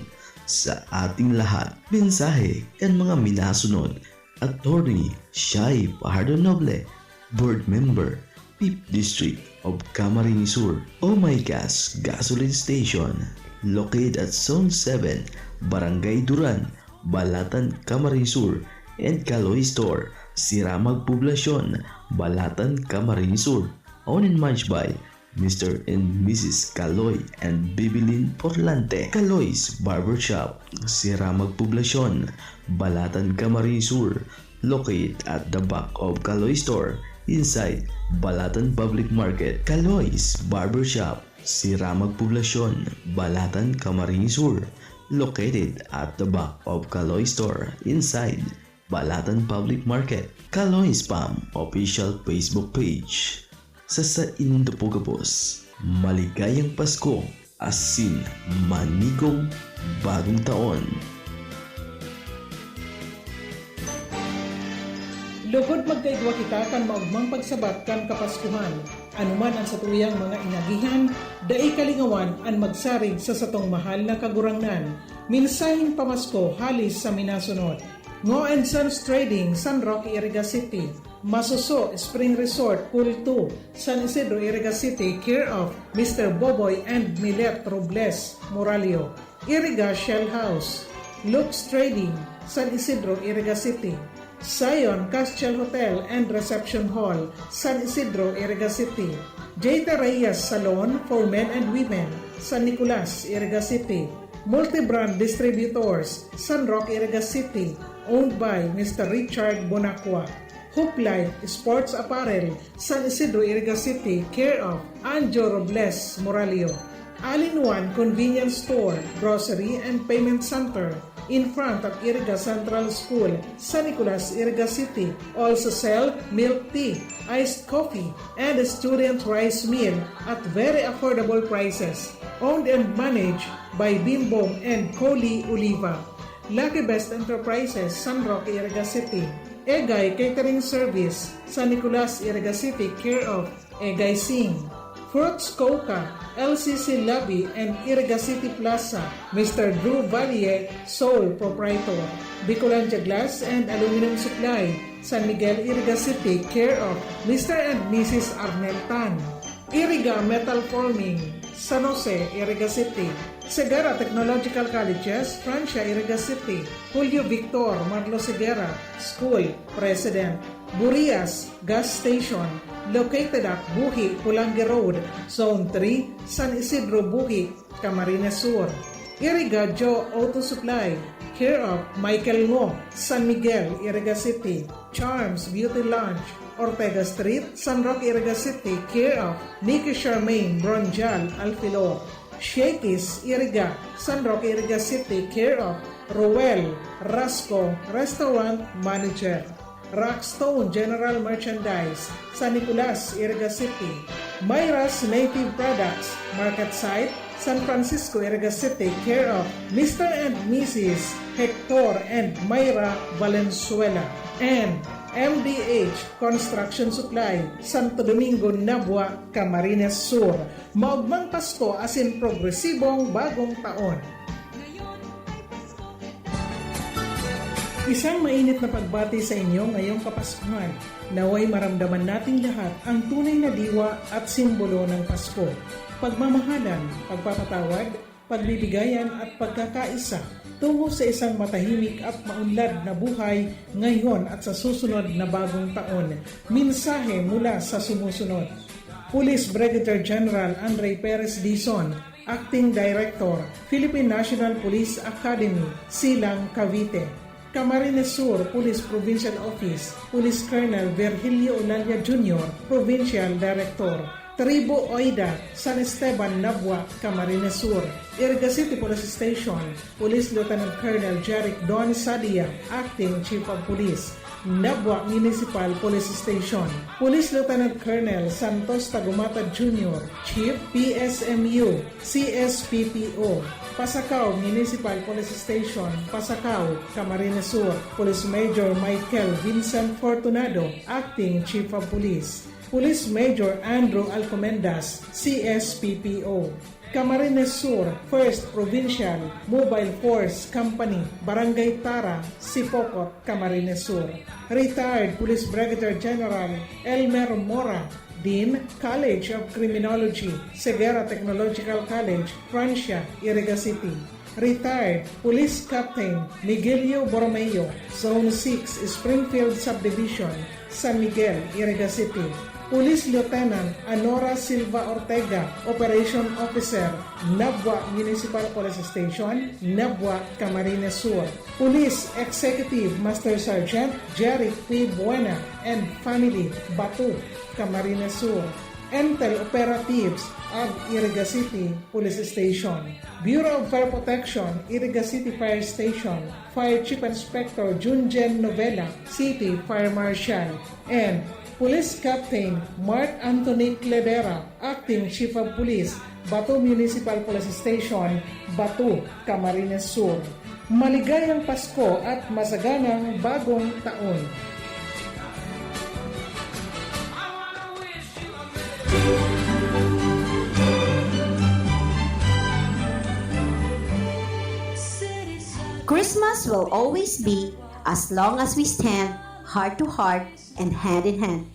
sa ating lahat. Mensahe kan mga minasunod: Attorney Shai Fajardo Noble, Board Member, Fifth District of Camarines Sur. Oh My Gas Gasoline Station, located at Zone seven, Barangay Duran, Balatan, Camarines Sur, and Kaloy Store, Siramag Poblacion, Balatan, Camarines Sur. Owned and managed by Mister and Missus Kaloy and Bibilin Porlante. Kaloy's Barbershop, Siramag Poblacion, Balatan, Camarines Sur, located at the back of Kaloy Store, inside Balatan Public Market. Kaloy's Barbershop, Siramag Poblacion, Balatan, Camarines Sur. located at the back of Kaloy Store inside Balatan Public Market. Kaloy Spam official Facebook page. Sa saindo po gabos, maligayang Pasko asin manigong Bagong Taon. Lugod magkaigwa kita kan maogmang pagsabat kan Kapaskuhan. Anuman an satuyang mga inagihan, dai kalingawan an magsarig sa satong mahal na Kagurangnan. Mensaheng pamasko hali sa minasunod. Ngo and Sons Trading, San Roque, Iriga City. Masuso Spring Resort, Pool two, San Isidro, Iriga City, care of Mister Boboy and Milet Robles Moralio. Iriga Shell House, Lux Trading, San Isidro, Iriga City. Zion Castle Hotel and Reception Hall, San Isidro, Iriga City. J T Reyes Salon for Men and Women, San Nicolas, Iriga City. Multibrand Distributors, San Roque, Iriga City, owned by Mister Richard Bonacqua. Hoplite Sports Apparel, San Isidro, Iriga City, care of Anjo Robles Moralio. All-in-One Convenience Store, Grocery and Payment Center, in front of Iriga Central School, San Nicolas, Iriga City. Also sell milk tea, iced coffee, and student rice meal at very affordable prices. Owned and managed by Bimbong and Coley Oliva. Lucky Best Enterprises, San Roque, Iriga City. Egay Catering Service, San Nicolas, Iriga City, care of Egay Singh. Fruits Coca, L C C Lobby and Iriga City Plaza, Mister Drew Valle, sole proprietor. Bicolandia Glass and Aluminum Supply, San Miguel, Iriga City, care of Mister and Missus Arnel Tan. Iriga Metal Forming, San Jose, Iriga City. Segarra Technological Colleges, Francia, Iriga City. Julio Victor Marlos Segarra, School President. Burias Gas Station, located at Buhi, Polangui Road, Zone three, San Isidro, Buhi, Camarines Sur. Iriga Joe Auto Supply, care of Michael Ngo, San Miguel, Iriga City. Charms Beauty Lounge, Ortega Street, San Roque, Iriga City, care of Nikki Charmaine Bronjal Alfilor. Shakey's Iriga, San Roque, Iriga City, care of Roel Rasco, Restaurant Manager. Rockstone General Merchandise, San Nicolas, Iriga City. Myra's Native Products, Market Site, San Francisco, Iriga City, care of Mister and Missus Hector and Myra Valenzuela. And M D H Construction Supply, Santo Domingo, Nabua, Camarines Sur. Maogmang Pasko asin progresibong Bagong Taon. Isang mainit na pagbati sa inyo ngayong Kapaskuhan. Naway maramdaman nating lahat ang tunay na diwa at simbolo ng Pasko. Pagmamahalan, pagpapatawad, pagbibigayan at pagkakaisa tungo sa isang matahimik at maunlad na buhay ngayon at sa susunod na Bagong Taon. Mensahe mula sa sumusunod. Police Brigadier General Andre Perez Dizon, Acting Director, Philippine National Police Academy, Silang, Cavite. Camarines Sur Police Provincial Office, Police Colonel Virgilio Olalla Junior, Provincial Director. Tribu Oida, San Esteban, Nabua, Camarines Sur. Iriga City Police Station, Police Lieutenant Colonel Jeric Don Sadia, Acting Chief of Police. Nabua Municipal Police Station, Police Lieutenant Colonel Santos Tagumata Junior, Chief P S M U, C S P P O. Pasacao Municipal Police Station, Pasacao, Camarines Sur, Police Major Michael Vincent Fortunado, Acting Chief of Police. Police Major Andrew Alcomendas, C S P P O. Camarines Sur, First Provincial Mobile Force Company, Barangay Tara, Sipocot, Camarines Sur. Retired Police Brigadier General Elmer Mora, Dean, College of Criminology, Segarra Technological College, Francia, Iriga City. Retired Police Captain Miguelio Borromeo, Zone six, Springfield Subdivision, San Miguel, Iriga City. Police Lieutenant Anora Silva Ortega, Operation Officer, Nabua Municipal Police Station, Nabua, Camarines Sur. Police Executive Master Sergeant Jeric P. Buena and family, Batu, Camarines Sur. Intel Operatives of Iriga City Police Station, Bureau of Fire Protection, Iriga City Fire Station, Fire Chief Inspector Junjen Novela, City Fire Marshal, and Police Captain Mark Anthony Cledera, Acting Chief of Police, Bato Municipal Police Station, Bato, Camarines Sur. Maligayang Pasko at masaganang Bagong Taon! Christmas will always be as long as we stand heart to heart and hand in hand.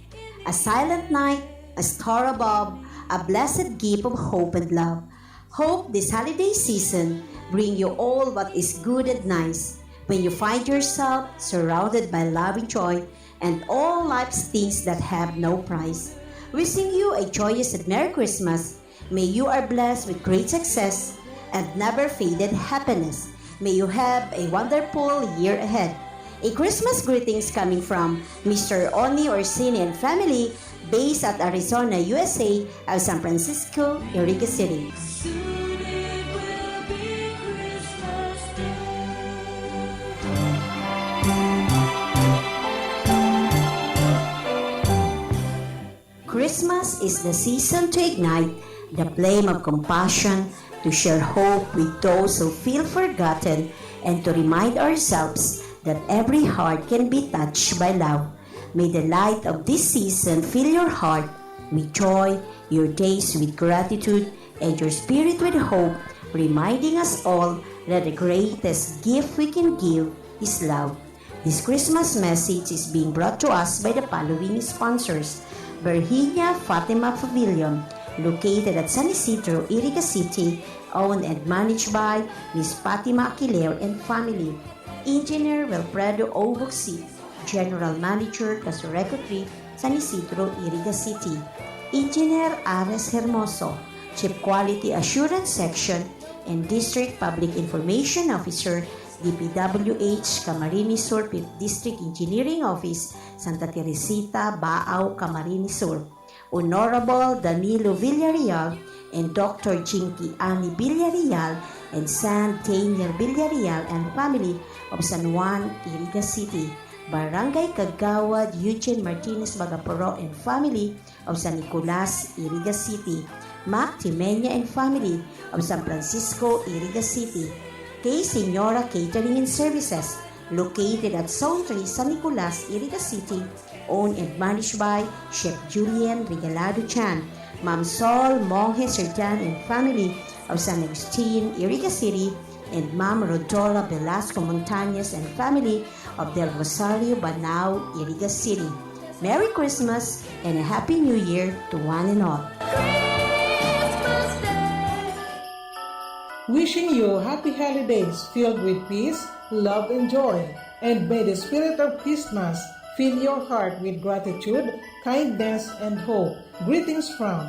A silent night, a star above, a blessed gift of hope and love. Hope this holiday season bring you all what is good and nice when you find yourself surrounded by loving joy and all life's things that have no price. Wishing you a joyous and Merry Christmas. May you are blessed with great success and never faded happiness. May you have a wonderful year ahead. A Christmas greetings coming from Mister Oni Orsini and family based at Arizona, U S A, of San Francisco, Iriga City. Christmas is the season to ignite the flame of compassion, to share hope with those who feel forgotten, and to remind ourselves that every heart can be touched by love. May the light of this season fill your heart with joy, your days with gratitude, and your spirit with hope, reminding us all that the greatest gift we can give is love. This Christmas message is being brought to us by the following sponsors: Virginia Fatima Pavilion, located at San Isidro, Iriga City, owned and managed by Miss Fatima Aquiler and family. Engineer Wilfredo O. Buxi, General Manager, Casureco Trip, San Isidro, Iriga City. Engineer Ares Hermoso, Chief Quality Assurance Section and District Public Information Officer, D P W H, Camarines Sur, Fifth District Engineering Office, Santa Teresita, Baao, Camarines Sur. Honorable Danilo Villarreal and Doctor Jinky Annie Villarreal and San Daniel Villarreal and family of San Juan, Iriga City. Barangay Kagawad Eugene Martinez Bagaporo and family of San Nicolas, Iriga City. Mac Timeña and family of San Francisco, Iriga City. Kay Señora Catering and Services, located at Zone three, San Nicolas, Iriga City, owned and managed by Chef Julian Regalado Chan, Ma'am Sol Monge Serdan and family of San Agustin, Iriga City, and Ma'am Rodora Velasco Montañez and family of Del Rosario, Banao, Iriga City. Merry Christmas and a Happy New Year to one and all. Wishing you happy holidays filled with peace, love, and joy. And may the spirit of Christmas fill your heart with gratitude, kindness, and hope. Greetings from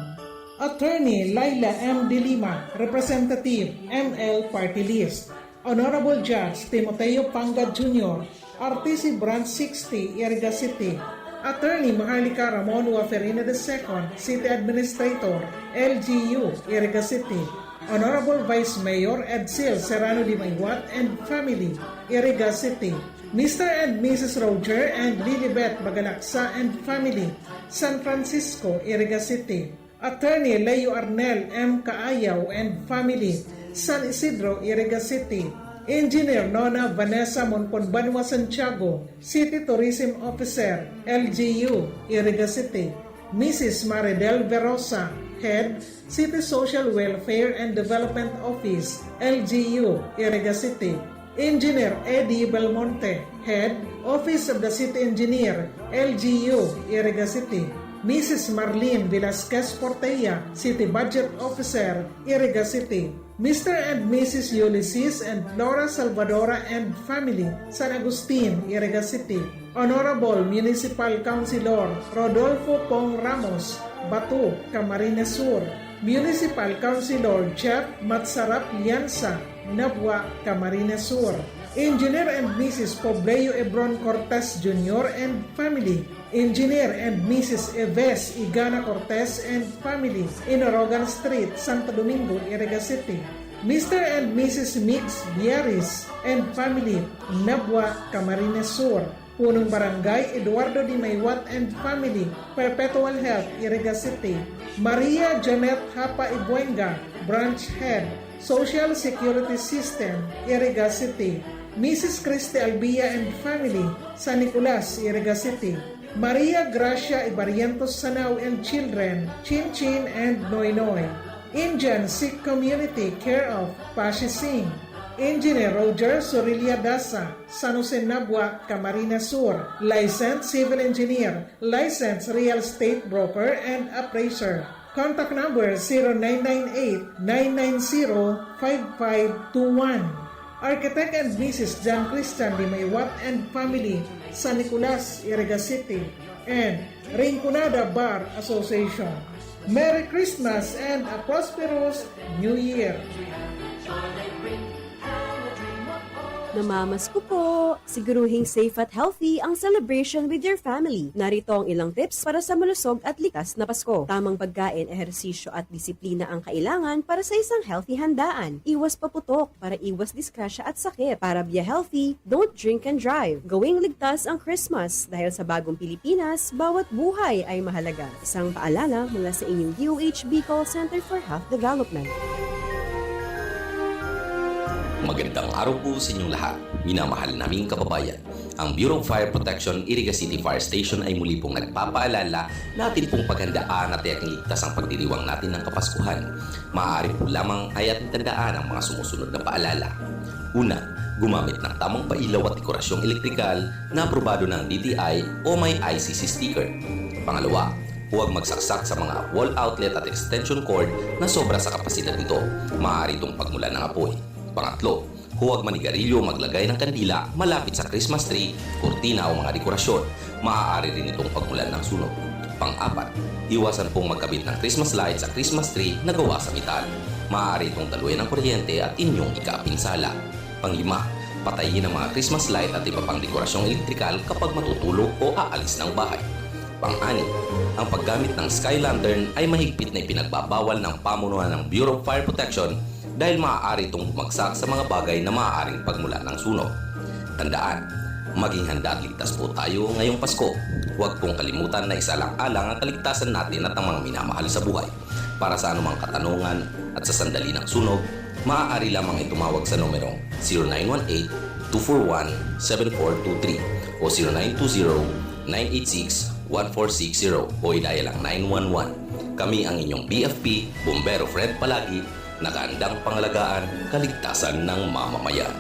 Attorney Laila M. De Lima, Representative, M L Party List. Honorable Judge Timoteo Pangad Junior, R T C Branch sixty, Iriga City. Attorney Maharlika Ramon Waferina the second, City Administrator, L G U, Iriga City. Honorable Vice Mayor Edsel Serrano de Maywat and family, Iriga City. Mister and Missus Roger and Lilibet Bagalaksa and family, San Francisco, Iriga City. Attorney Leo Arnel M. Kaayaw and family, San Isidro, Iriga City. Engineer Nona Vanessa Monconbanua Santiago, City Tourism Officer, L G U, Iriga City. Missus Maridel Verosa, Head, City Social Welfare and Development Office, L G U, Iriga City. Engineer Eddie Belmonte, Head, Office of the City Engineer, L G U, Iriga City. Missus Marlene Velasquez Portella, City Budget Officer, Iriga City. Mister and Missus Ulysses and Flora Salvadora and family, San Agustin, Iriga City. Honorable Municipal Councilor Rodolfo Pong Ramos, Bato, Camarines Sur. Municipal Councilor Jeff Matsarap Llanza, Nabua, Camarines Sur. Engineer and Missus Pobleo Ebron Cortez Junior and family, Engineer and Missus Eves Igana Cortez and family, Inorogan Street, Santo Domingo, Iriga City. Mister and Missus Migs Biaris and family, Nabua, Camarines Sur. Punong Barangay, Eduardo D. Maywat and family, Perpetual Health, Iriga City. Maria Janet Hapa Ibuenga, Branch Head, Social Security System, Iriga City. Missus Christy Albia and family, San Nicolas, Iriga City. Maria Gracia Ibarrientos Sanao and children, Chin Chin and Noy Noy. Indian Sikh Community, care of Pashi Singh. Engineer Roger Sorilia Dasa, San Jose Nabua, Camarines Sur. Licensed Civil Engineer, Licensed Real Estate Broker and Appraiser. Contact number zero nine nine eight, nine nine zero, five five two one. Architect and Missus Jan Christian Di Maywat and family, San Nicolas, Iriga City. And Rinconada Bar Association. Merry Christmas and a prosperous New Year! Namamasko po! Siguruhing safe at healthy ang celebration with your family. Narito ang ilang tips para sa malusog at ligtas na Pasko. Tamang pagkain, ehersisyo at disiplina ang kailangan para sa isang healthy handaan. Iwas paputok para iwas disgrasya at sakit. Para be healthy, don't drink and drive. Gawing ligtas ang Christmas dahil sa bagong Pilipinas, bawat buhay ay mahalaga. Isang paalala mula sa inyong D O H Bicol Center for Health Development. Magandang araw po sa inyong lahat, minamahal naming kababayan. Ang Bureau of Fire Protection, Iriga City Fire Station ay muli pong nagpapaalala na atin pong paghandaan at tiyaking ligtas ang pagdiriwang natin ng Kapaskuhan. Maaari po lamang ay ating tandaan ang mga sumusunod na paalala. Una, gumamit ng tamang pailaw at dekorasyong elektrikal na aprobado ng D T I o may I C C sticker. Pangalawa, huwag magsaksak sa mga wall outlet at extension cord na sobra sa kapasidad nito. Maaari itong pagmulan ng apoy. Pangatlo, huwag manigarilyo o maglagay ng kandila malapit sa Christmas tree, kurtina o mga dekorasyon. Maaari rin itong pagmulan ng sunog. Pang-apat, iwasan pong magkabit ng Christmas light sa Christmas tree na gawa sa metal. Maaari itong daluyan ng kuryente at inyong ikaapinsala. Panglima, patayin ang mga Christmas light at iba pang dekorasyong elektrikal kapag matutulog o aalis ng bahay. Pang-anim, ang paggamit ng sky lantern ay mahigpit na ipinagbabawal ng pamunuan ng Bureau of Fire Protection dahil maaari itong bumagsak sa mga bagay na maaaring pagmulan ng sunog. Tandaan, maging handa at ligtas po tayo ngayong Pasko. Huwag pong kalimutan na isalang-alang ang kaligtasan natin at ang mga minamahal sa buhay. Para sa anumang katanungan at sa sandali ng sunog, maaari lamang ay tumawag sa numerong zero nine one eight, two four one, seven four two three o zero nine two zero, nine eight six, one four six zero o i-dial ang nine one one. Kami ang inyong B F P, Bombero Fred Palagi, nakaandang pangalagaan kaligtasan ng mamamayan.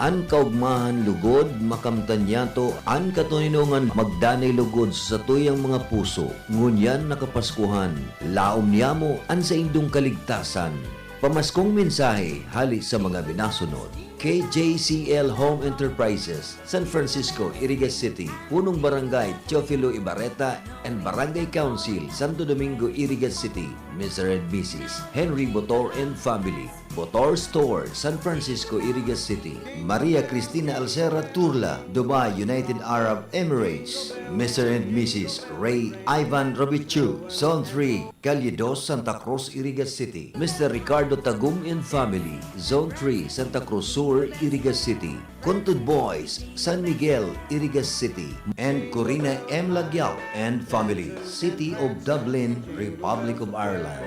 An kaogmahan lugod makamtan niyato, an katoninongan magdanay lugod sa satuyang mga puso. Ngunyan na Kapaskuhan, laom niyamo an saindong kaligtasan. Pamaskong mensahe hale sa mga minasunod. K J C L Home Enterprises, San Francisco, Iriga City, Punong Barangay Teofilo Ibarreta and Barangay Council, Santo Domingo, Iriga City, Mister and Missus Henry Botor and family, Botor Store, San Francisco, Iriga City, Maria Cristina Alcera Turla, Dubai, United Arab Emirates, Mister and Missus Ray Ivan Robichu, Zone three, Calle dos, Santa Cruz, Iriga City, Mister Ricardo Tagum and family, Zone three, Santa Cruz Sur, Iriga City, Kuntud Boys, San Miguel, Iriga City, and Corina M. Lagyao and family, City of Dublin, Republic of Ireland.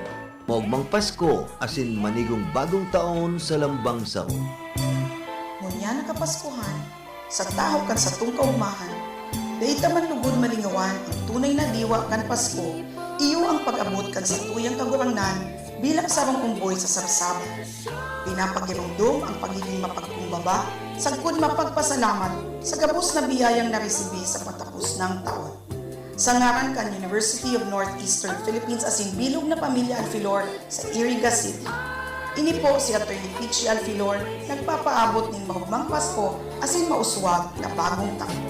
Maogmang Pasko asin manigong bagong taon sa lambang saro. Ngunyan na Kapaskuhan, sa tahaw kan satong kaogmahan, dai ta man lugod malingawan an tunay na diwa kan Pasko, iyo ang pag-abot kan satuyang Kagurangnan bilang sarong omboy sa sabsaban. Pinapagiromdom ang pagiging mapagkumbaba sagkod mapagpasalamat sa gabos na biyayang naresibi sa patapos nang taon. Sa ngaran kan University of Northeastern Philippines asin bilog na pamilya Alfilor sa Iriga City. Ini po si Attorney Peachy Alfilor, nagpapaabot nin maogmang Pasko asin mauswag na bagong taon.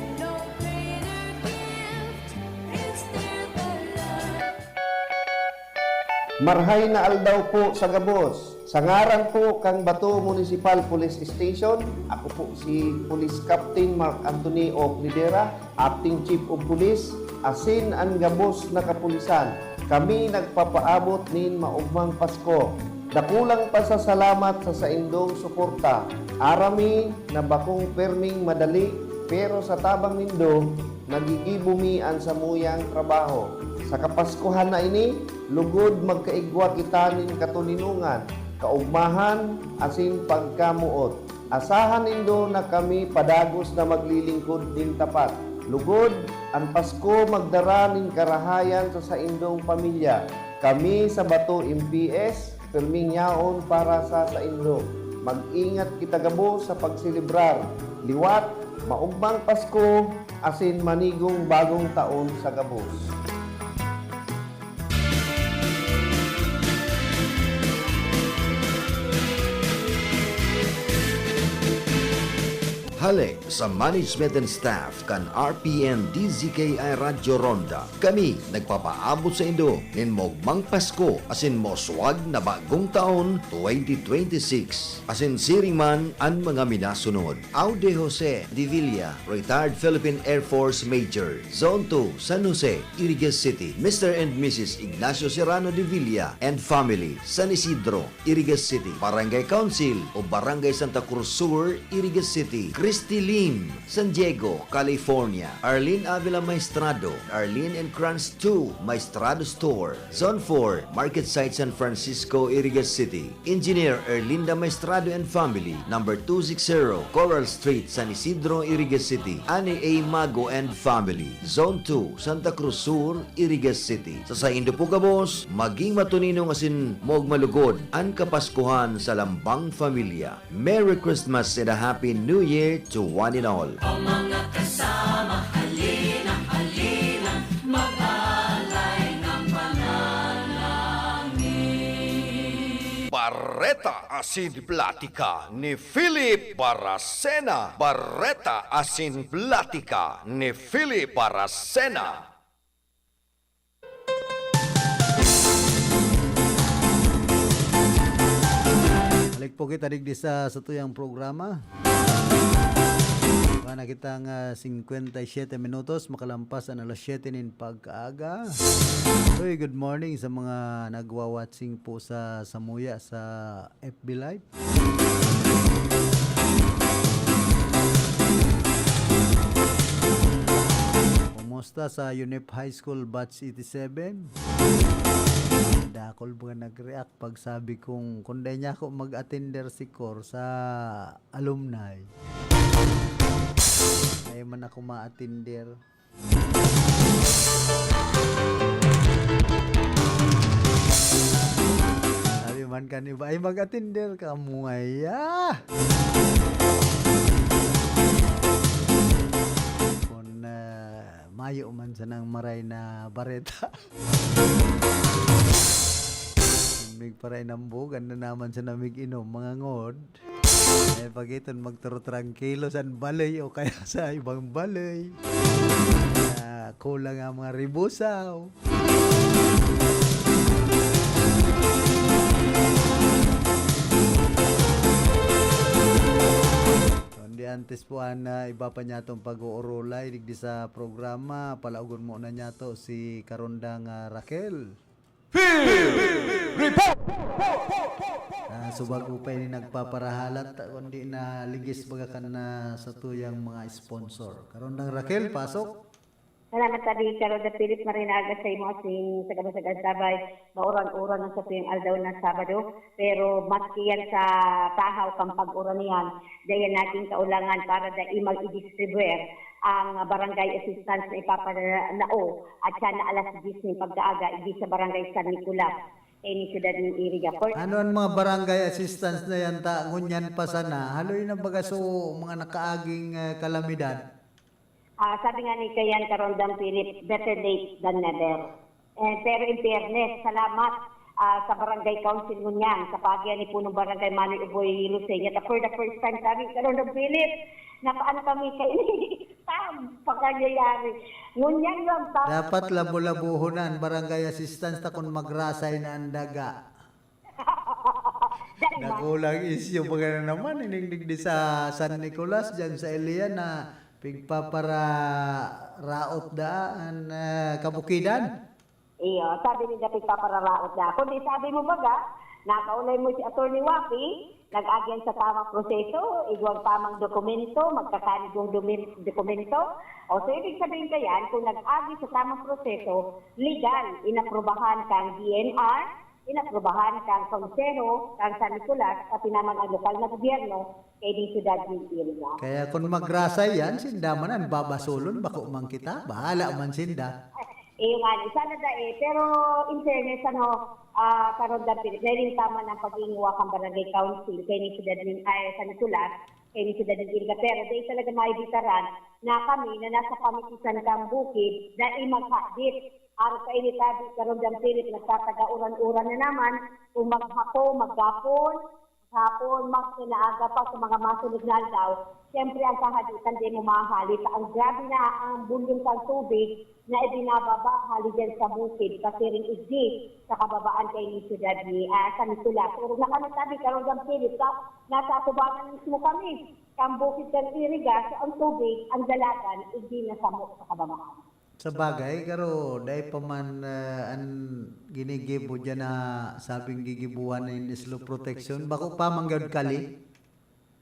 Marhay na aldaw po sa gabos. Sa ngaran po kan Bato Municipal Police Station, ako po si Police Captain Mark Anthony Oclidera, Acting Chief of Police, asin an gabos na kapulisan. Kami nagpapaabot nin maogmang Pasko. Dakulang pasasalamat sa saindong suporta. Aram mi na bakong perming madali, pero sa tabang nindo, nagigibo mi an samuyang trabaho. Sa Kapaskuhan na ini, lugod magkaigwa kita nin katoninongan, kaogmahan, asin pagkamoot. Asahan nindo na kami padagos na maglilingkod nin tapat. Lugod, an Pasko magdara nin karahayan sa saindong pamilya. Kami sa Bato M P S, pirming yaon para sa saindo. Mag-ingat kita gabos sa pagselebrar. Liwat, maogmang Pasko, asin manigong bagong taon sa gabos. Hale sa management and staff kan R P N D Z K I Radyo Ronda, kami nagpapaabot saindo nin maogmang Pasko asin mauswag na bagong taon twenty twenty-six. Asin siring man an mga minasunod. Aude Jose de Villa, retired Philippine Air Force Major, Zone two, San Jose, Iriga City. Mister and Missus Ignacio Serrano de Villa and family, San Isidro, Iriga City. Barangay Council o Barangay Santa Cruz Sur, Iriga City. Christy Lim, San Diego, California. Arlene Avila Maestrado, Arlene and Kranz two, Maestrado Store, Zone four, Market Site, San Francisco, Iriga City. Engineer Erlinda Maestrado and family, number two six zero, Coral Street, San Isidro, Iriga City. Ani A. Mago and family, Zone two, Santa Cruz Sur, Iriga City. Sa saindo po gabos, maging matoninong asin maogma lugod an Kapaskuhan sa lambang pamilya. Merry Christmas and a Happy New Year to one and all. O mga kasama, halina, halina, mag-alay ng panalangin. Bareta asin platika ni Philip Baracena. Bareta asin platika ni Philip Baracena. Balik po kita digdi sa satuyang programa. Wala na kitang, ah, singkwenta y siyete minutos, makalampas an alas siyete nin pagkaaga. Uy, good morning sa mga nagwa-watching po sa Samuya, sa F B Live. Kumusta sa UNEP High School Batch eighty-seven? Dakul mga nag-react pag sabi kong, kung dai niya ako mag-attender si Cor sa alumni, dai man ako ma-attender. Sabi man kan iba, "Ay, mag-attender ka, muaya." Kung, ah, mayo man sanang maray na bareta. Migparay nang bugan na naman sa namig-inom, mga ngod. Eh, pag iton magturo trangkilo san balay o kaya sa ibang balay. Ah, kulang ang mga ribusaw. Kundi antes po, an, ah, iba pa niya itong pag-uurulay digdi sa programa, palaogon mo na niya to si Karondang, ah, Raquel. Field Report! Ah, so bago pa ini nagpaparahalat, kundi na ligis baga kan na sa tuyang mga sponsor. Karondang Raquel, pasok. Salamat, Adi. Karondang Philip, marinaga sa imo asin sa kabasag-an sabay. Mauran-uran ang sa tuyang aldaw na Sabado. Pero maski yan sa tahaw kang pag-uran niyan, dahil naging kaulangan para dai mag-i-distribuer ang barangay assistance na ipapanao at siya na alas diyes nin pagkaaga, igdi sa Barangay San Nicolas, ini siyudad nin Iriga. For Ano ang mga barangay assistance na yan ta? Ngunyan pa sana. Haloy na baga so mga nakaaging, eh, kalamidad. Ah, sabi nga ni Kayan Karondang Philip, "Better late than never." Eh, pero in fairness, salamat, ah, sa Barangay Council ngunyan, sa paagi ni Punong Barangay Manoy Uboy Rosenia. For the first time, sabi, "Karondang Philip, napaano kami kayo?" Tam, pangyayari. Ngunyan lang, tam. Dapat labo-labohon na an barangay assistance ta kun magrasay na an daga. Dai man. Dakulang isyu baga na naman, ining digdi sa San Nicolas, dyan sa Ilian na pigpapara-, raot daan, ah, kabukidan. Iyo, sabi ninda pigpapararaot na. Kundi sabi mo baga, nakaulay mo si Attorney Wapi, nag-agyan sa tamang proseso, igwang tamang dokumento, magkakanigong domin-, dokumento. O, so, ibig sabihin ka yan, kung nag-agi sa tamang proseso, legal, inaprubahan kang D N R, inaprubahan kang Konseho, kang San Nicolas, pati naman ang lokal na gobyerno, kay di siyudad ni Iriga. Kaya kung magrasay yan, sinda man ang babasolon, bako man kita, bahala man sinda. Iyo nga, sana da eh. Pero in fairness, ano, ah, Karon Dapit, nailing tama ng pag-iinguwa kang barangay council, kay ni siyudad ni, ay, San Nicolas, kay ni siyudad ni Iriga. Pero di talaga maibitaran na kami na nasa pamitisan kang bukid, na imaghadit. Araw sa init, tabi, Karon Dapit, nagtataga uran-uran na naman, kung maghapon, maghapon, hapon, magsinaaga pa sa mga masunod na aldaw, siyempre ang kahaditan di mo mahalit. Ang grabe na ang bulong kang tubig na ibinababa hali dyan sa bukid, pasiring igdi sa kababaan kay ni siyudad ni, ah, San Nicolas. Pero na kami tabi, Karon Dapit, sa, nasa atubangan mismo kami. Ang bukid kan Iriga, so ang tubig, ang dalagan, igdi na samo sa kababaan. Sa bagay, garo, dai pa man, ah, an ginigibo diyan na sabing gigibuhan nin slope protection. Bako pa man gad kali.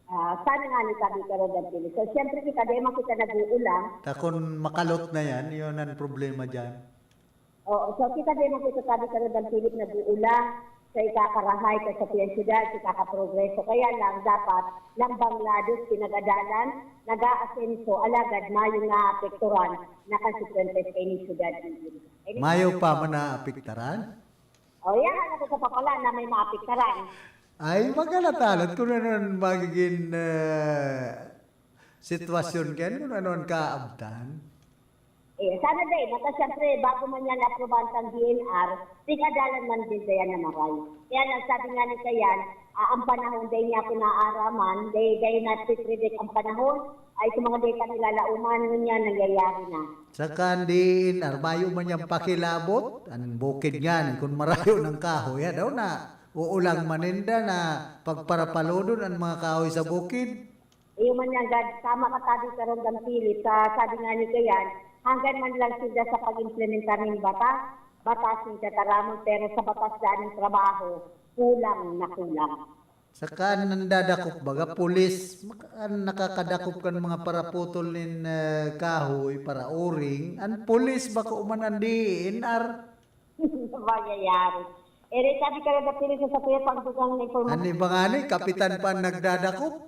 Ah, sana nga ni sabi ka, Rodan Philip. So, siyempre, kita, dai man kita nag-uulang. Ta kun makalot na yan, yun ang problema diyan. Oo, so kita, dai man kita sabi ka, Rodan Philip, nag-uulang sa ikakarahay, sa siyudad, sa ikakaprogreso. Kaya lang, dapat lambang lados, pinag-adalan, nag-aasenso, alagad mayo naapekturan na konsekwente sa inyong siyudad. Mayo pa man naapektaran? O, yan, ano ko sa papala na may maapektaran? Ay, magkalatalot kung ano ang magiging, eh, sitwasyon kayan, kung ano ang kaabtan. Eh, sana din. Basta siyempre, bago man yan aprubahan sa D N R, tig-adalan man din kaya na maray. Kaya lang, sabi nga ni Kayan, ah, ang panahon, dahil niya pinaaraman, dahil, dahil natipredict ang panahon, ay sa mga data nilalauman, ngunyan nangyayari na. Saka ang D N R, mayo man niyang pakilabot, ang bukid nga, kung marayo ng kahoy, ha, daw na, uulang maninda na pagparapalodon ang mga kahoy sa bukid. Iyo man yan, Gad, tama ka, sabi ka ron, Gam Philip, sa sabi nga ni Kayan, hanggang man lang sila sa pag-implementar ng batas, batas ng tataramon, pero sa batas daan ng trabaho, kulang na kulang. Saka an nandadakop baga, pulis, maka-, an nakakadakop kan mga paraputol nin, eh, kahoy, parauring, an pulis bako man an D N R. Mangyayari. Ere, sabi ka na dapili sa sakuya pang dugang na impormasyon. An iba ngani, kapitan pa an nagdadakop.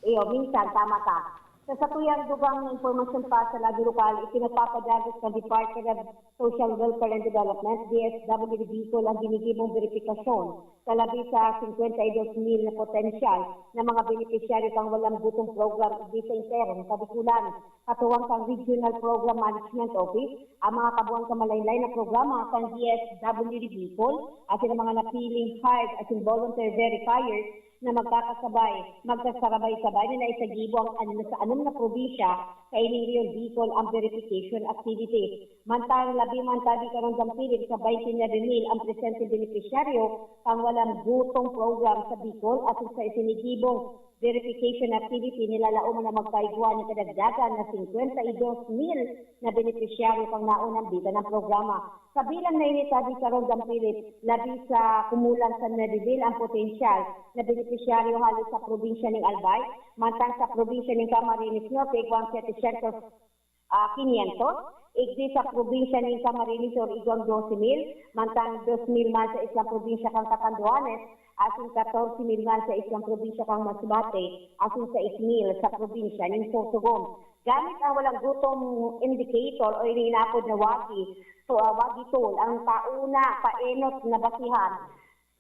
Iyo, minsan, tama ka. Sa satuyang dugang na impormasyon pa sa labi lokal, ipinagpapadagos ng Department of Social Welfare and Development, D S W D Bicol, ang ginigibong beripikasyon sa labi sa singkwenta y dos mil na potensyal na mga benepisyaryo kang Walang Gutom Program, igdi sa Interom, sa Bicolan. Katuwang kan Regional Program Management Office, ang mga kabuang sa malaylay na programa kan D S W D Bicol, asin ang mga napiling hired asin volunteer verifiers na magkakasabay, magsasarabay-sabay na naisagibo ang anim sa anom na probinsya kaining Rehiyon Bicol ang verification activities. Mantang labi man tabi karon, Gam Philip, sa baynte nuebe mil ang presente benepisyaryo kan Walang Gutom Program sa Bicol asin sa isinigibong verification activity, nilalaom na magkaigwa nin kadagdagan na singkwenta y dos mil na benepisyaryo kan naunang bitan ng programa. Sa bilang na ini, sabi sa Rondang Pilit, labi sa kumulang sa nuebe mil ang potensyal na benepisyaryo hali sa probinsya ning Albay, mantang sa probinsya ning Camarines Norte, igwang setecientos ah, quinientos, igdi sa probinsya nin Camarines Sur igwang doce mil, mantang dos mil man sa islang probinsya kan Catanduanes, asin catorce mil man sa islang probinsya kan Masbate, asin sais mil sa probinsya nin Sorsogon. Gamit ang Walang Gutom Indicator o ini inapod na WAGI, so, ah, WAGI tool, ang tauna paenot na basihan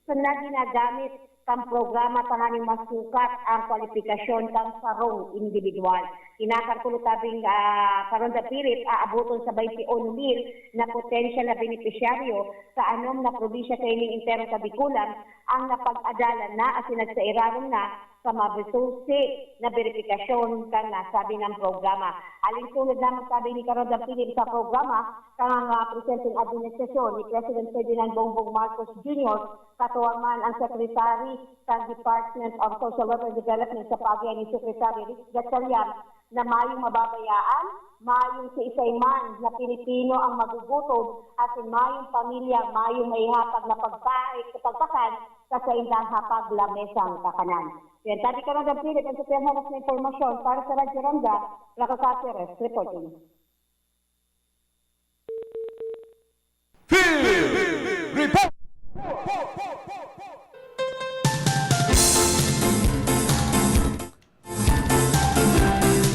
sa na ginagamit kan programa tanganing masukat ang kwalipikasyon kan sarong indibidwal. Kinakalkulo tabing, ah, karon dapirit aaboton sa baynte uno mil na potensyal na benepisyaryo sa anom na probinsya kaining entero sa Bicolan ang napag-adalan na asin nagsairarom na sa mabesusi na beripikasyon kan nasabi nang programa. Alinsunod na magsabi ni Karon Philip sa programa kan, ah, presenteng administrasyon ni President Ferdinand Bongbong Marcos Junior, katuwang man ang Secretary sa Department of Social Welfare and Development sa paagi ni Secretary Rick Gatchalian, na mayong mababayaan, mayong siisay man na Pilipino ang magugutom, asin mayong pamilya, mayong maihatag na pagkain, pagkakan sa saindang hapag lamesang kakanan. Yan, tabi ka na, Philip, ang sa piyang halas na impormasyon para sa Radyo Randa, Rafa Caceres, reporting. Field Report!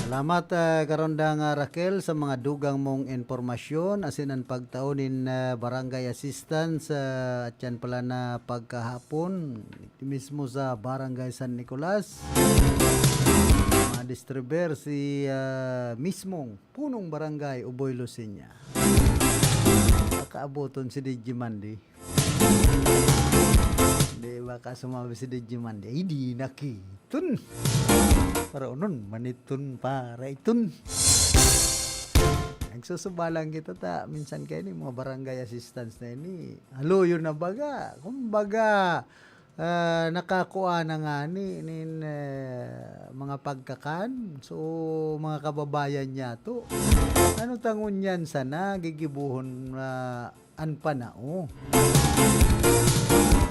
Salamat, ah, Karondang, ah, Raquel, sa mga dugang mong impormasyon, asin an pagtao nin, ah, barangay assistance, ah, at yan pala na pagkahapon, mismo sa Barangay San Nicolas. Madistribuer si, ah, mismong punong barangay Uboy Luciña. Pakaaboton si D J Mandy. Di ba ka sumabi si D J Mandy, "Ay, di na ki." Tun. Para unon, maniton para iton. Nagsusubalan kita ta, minsan kayo ni mga barangay assistance na ini. Haloyo na baga. Kumbaga, ah, nakakua na nga ni, nin, eh, mga pagkakan. So, mga kababayan niya to. Ano tangon yan sana, gigibuhon na an panao.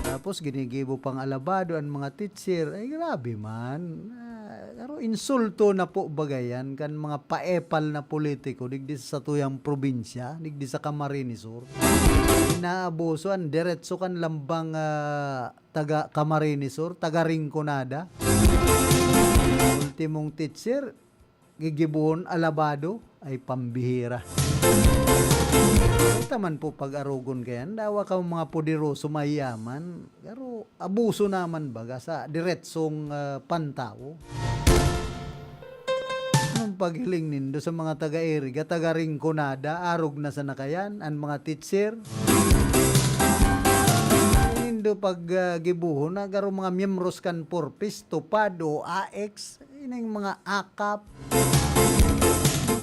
Tapos ginigibo pang alabado an mga teacher. Ay, grabe man. Ah, pero insulto na po baga yan kan mga paepal na politiko digdi sa satuyang probinsya, digdi sa Camarines Sur. Inaabuso an diretso kan lambang, ah, taga Camarines Sur, taga Rinconada. Ultimong teacher, gigibohon alabado ay pambihira. Kita man po pag-arogon kayan, dawa ka mga poderoso, mayaman, pero abuso naman baga sa diretsong, ah, pantao. Anong paghiling nindo sa mga taga-Iriga, taga-Rinconada, arog na sana kayan, an mga teacher? Nindo pag, ah, gibohon na garo mga miyembros kan Forpes, TUPAD o AICS, ining mga akap.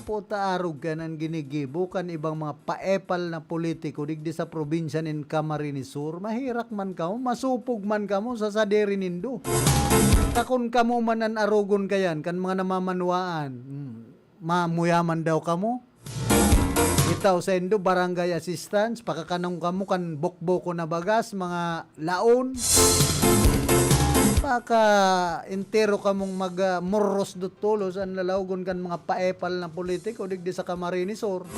Puta, arog ka nan ginigibo kan ibang mga paepal na politiko digdi sa probinsya nin Camarines Sur. Maherak man kamo, masupog man kamo sa sadiri nindo. Takon kamo man an arogon kayan kan mga namamanwaan. Hmm. Mamuyaman daw kamo? Itaw saindo, barangay assistance, pakakanong kamo kan bokboko na bagas, mga laon. Baka entero kamong mag, ah, morros do tolos an lalaogon kan mga paepal na politiko digdi sa Camarines Sur.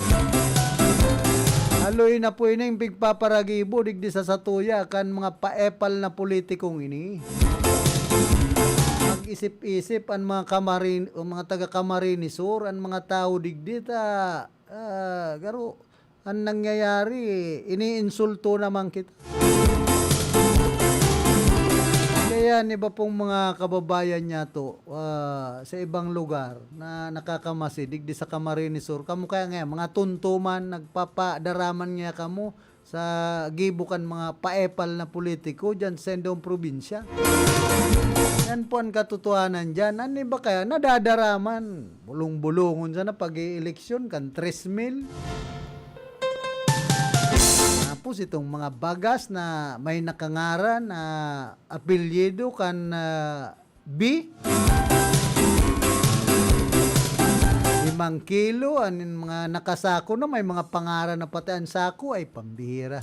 Haloy na po ining pigpaparagibo digdi sa satuya kan mga paepal na politikong ini. Mag-isip-isip an mga Camarin-, o mga taga Camarines Sur, an mga tawo digdi ta, ah, garo, an nangyayari, iniinsulto naman kita. Kaya an iba pong mga kababayan niyato, ah, sa ibang lugar na nakakamasi, digdi sa Camarines Sur, kamo kaya ngayon, mga tuntuman, nagpapadaraman niya kamo sa gibo kan mga paepal na politiko diyan sa indong probinsya. Yan po ang katotohanan diyan. An iba kaya, nadadaraman. Bulong-bulungon sana pag-ieleksyon kan tres mil. Tapos itong mga bagas na may nakangaran na apelyido kan, ah, B, limang kilo, an mga nakasako na may mga pangaran na pati an sako ay pambihira.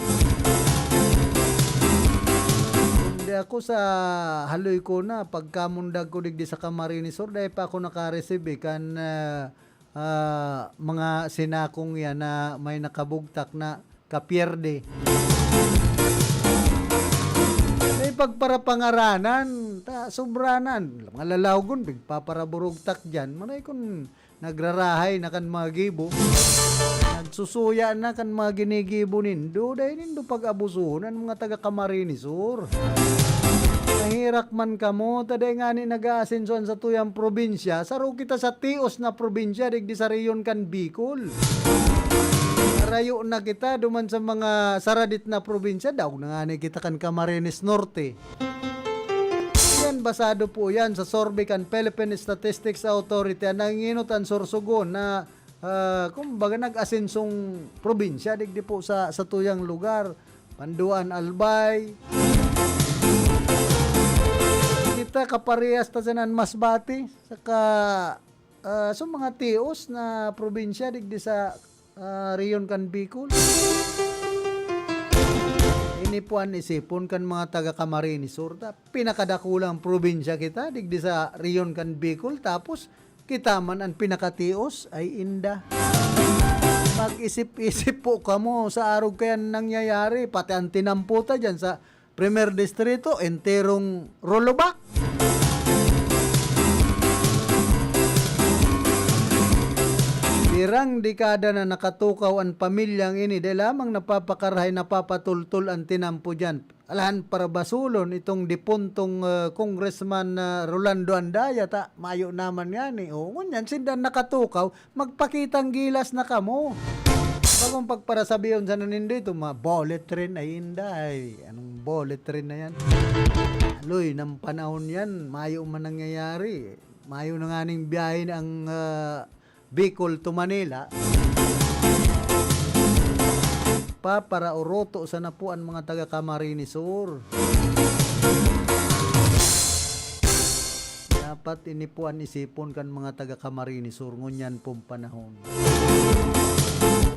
Hindi ako sa haloy ko na, pagkamundag ko digdi sa Camarines Sur, dahil pa ako nakareceive, eh, kan, ah, ah, mga sinakong yan na may nakabugtak na kapierde. May pagparapangaranan, ta, sobranan. Mga lalaogon, pigpaparaburugtak dyan. Maray kun nagrarahay na kan mga gibo. Nagsusuya na kan mga ginigibo nindo. Dahil nindo pag-abusuhon an mga taga Camarines Sur. Maherak man kamo, ta dai ngani nag-aasenso an satuyang probinsya, saro kita sa tios na probinsya digdi sa rehiyon kan Bicol. Rayo na kita duman sa mga saradit na probinsya, daog na ngani kita kan Camarines Norte. Yan Basado po yan sa survey kan Philippine Statistics Authority. Ang nanginginot ang Sorsogon na, ah, kumbaga, nag-asensong probinsya, digdi po sa, sa tuyang lugar. Panduan, Albay. Kita kaparehas ta sa nan Masbate. Saka, ah, sa mga tios na probinsya, digdi sa, ah, rehiyon kan Bicol. Ini po an isipon kan mga taga Camarines Sur. Ta, pinakadakulang probinsya kita, digdi sa rehiyon kan Bicol, tapos kita man an pinakatios, ay inda. Mag-isip-isip po kamo sa arog kayan nangyayari, pati an tinampo ta dyan sa Primer Distrito, enterong rolobak. Pirang dekada na nakatukaw an pamilyang ini, dai lamang napapakarahay, napapatultol an tinampo diyan. Alahan para basulon itong dipuntong, ah, Congressman, ah, Rolando Andaya, ta, mayo naman ngani. O, ngunyan, sinda nakatukaw, magpakitang gilas na kamo. Bagong pagparasabihon sana nindo ito, mga bullet train, ay inda, ay, anong bullet train na yan? Aloy, ng panahon yan, mayo man nangyayari. Mayo na nga ning biyahe ang, ah, Bicol to Manila. Paparaoroto sana po an mga taga Camarines Sur. Dapat ini po an isipon kan mga taga Camarines Sur ngunyan pong panahon.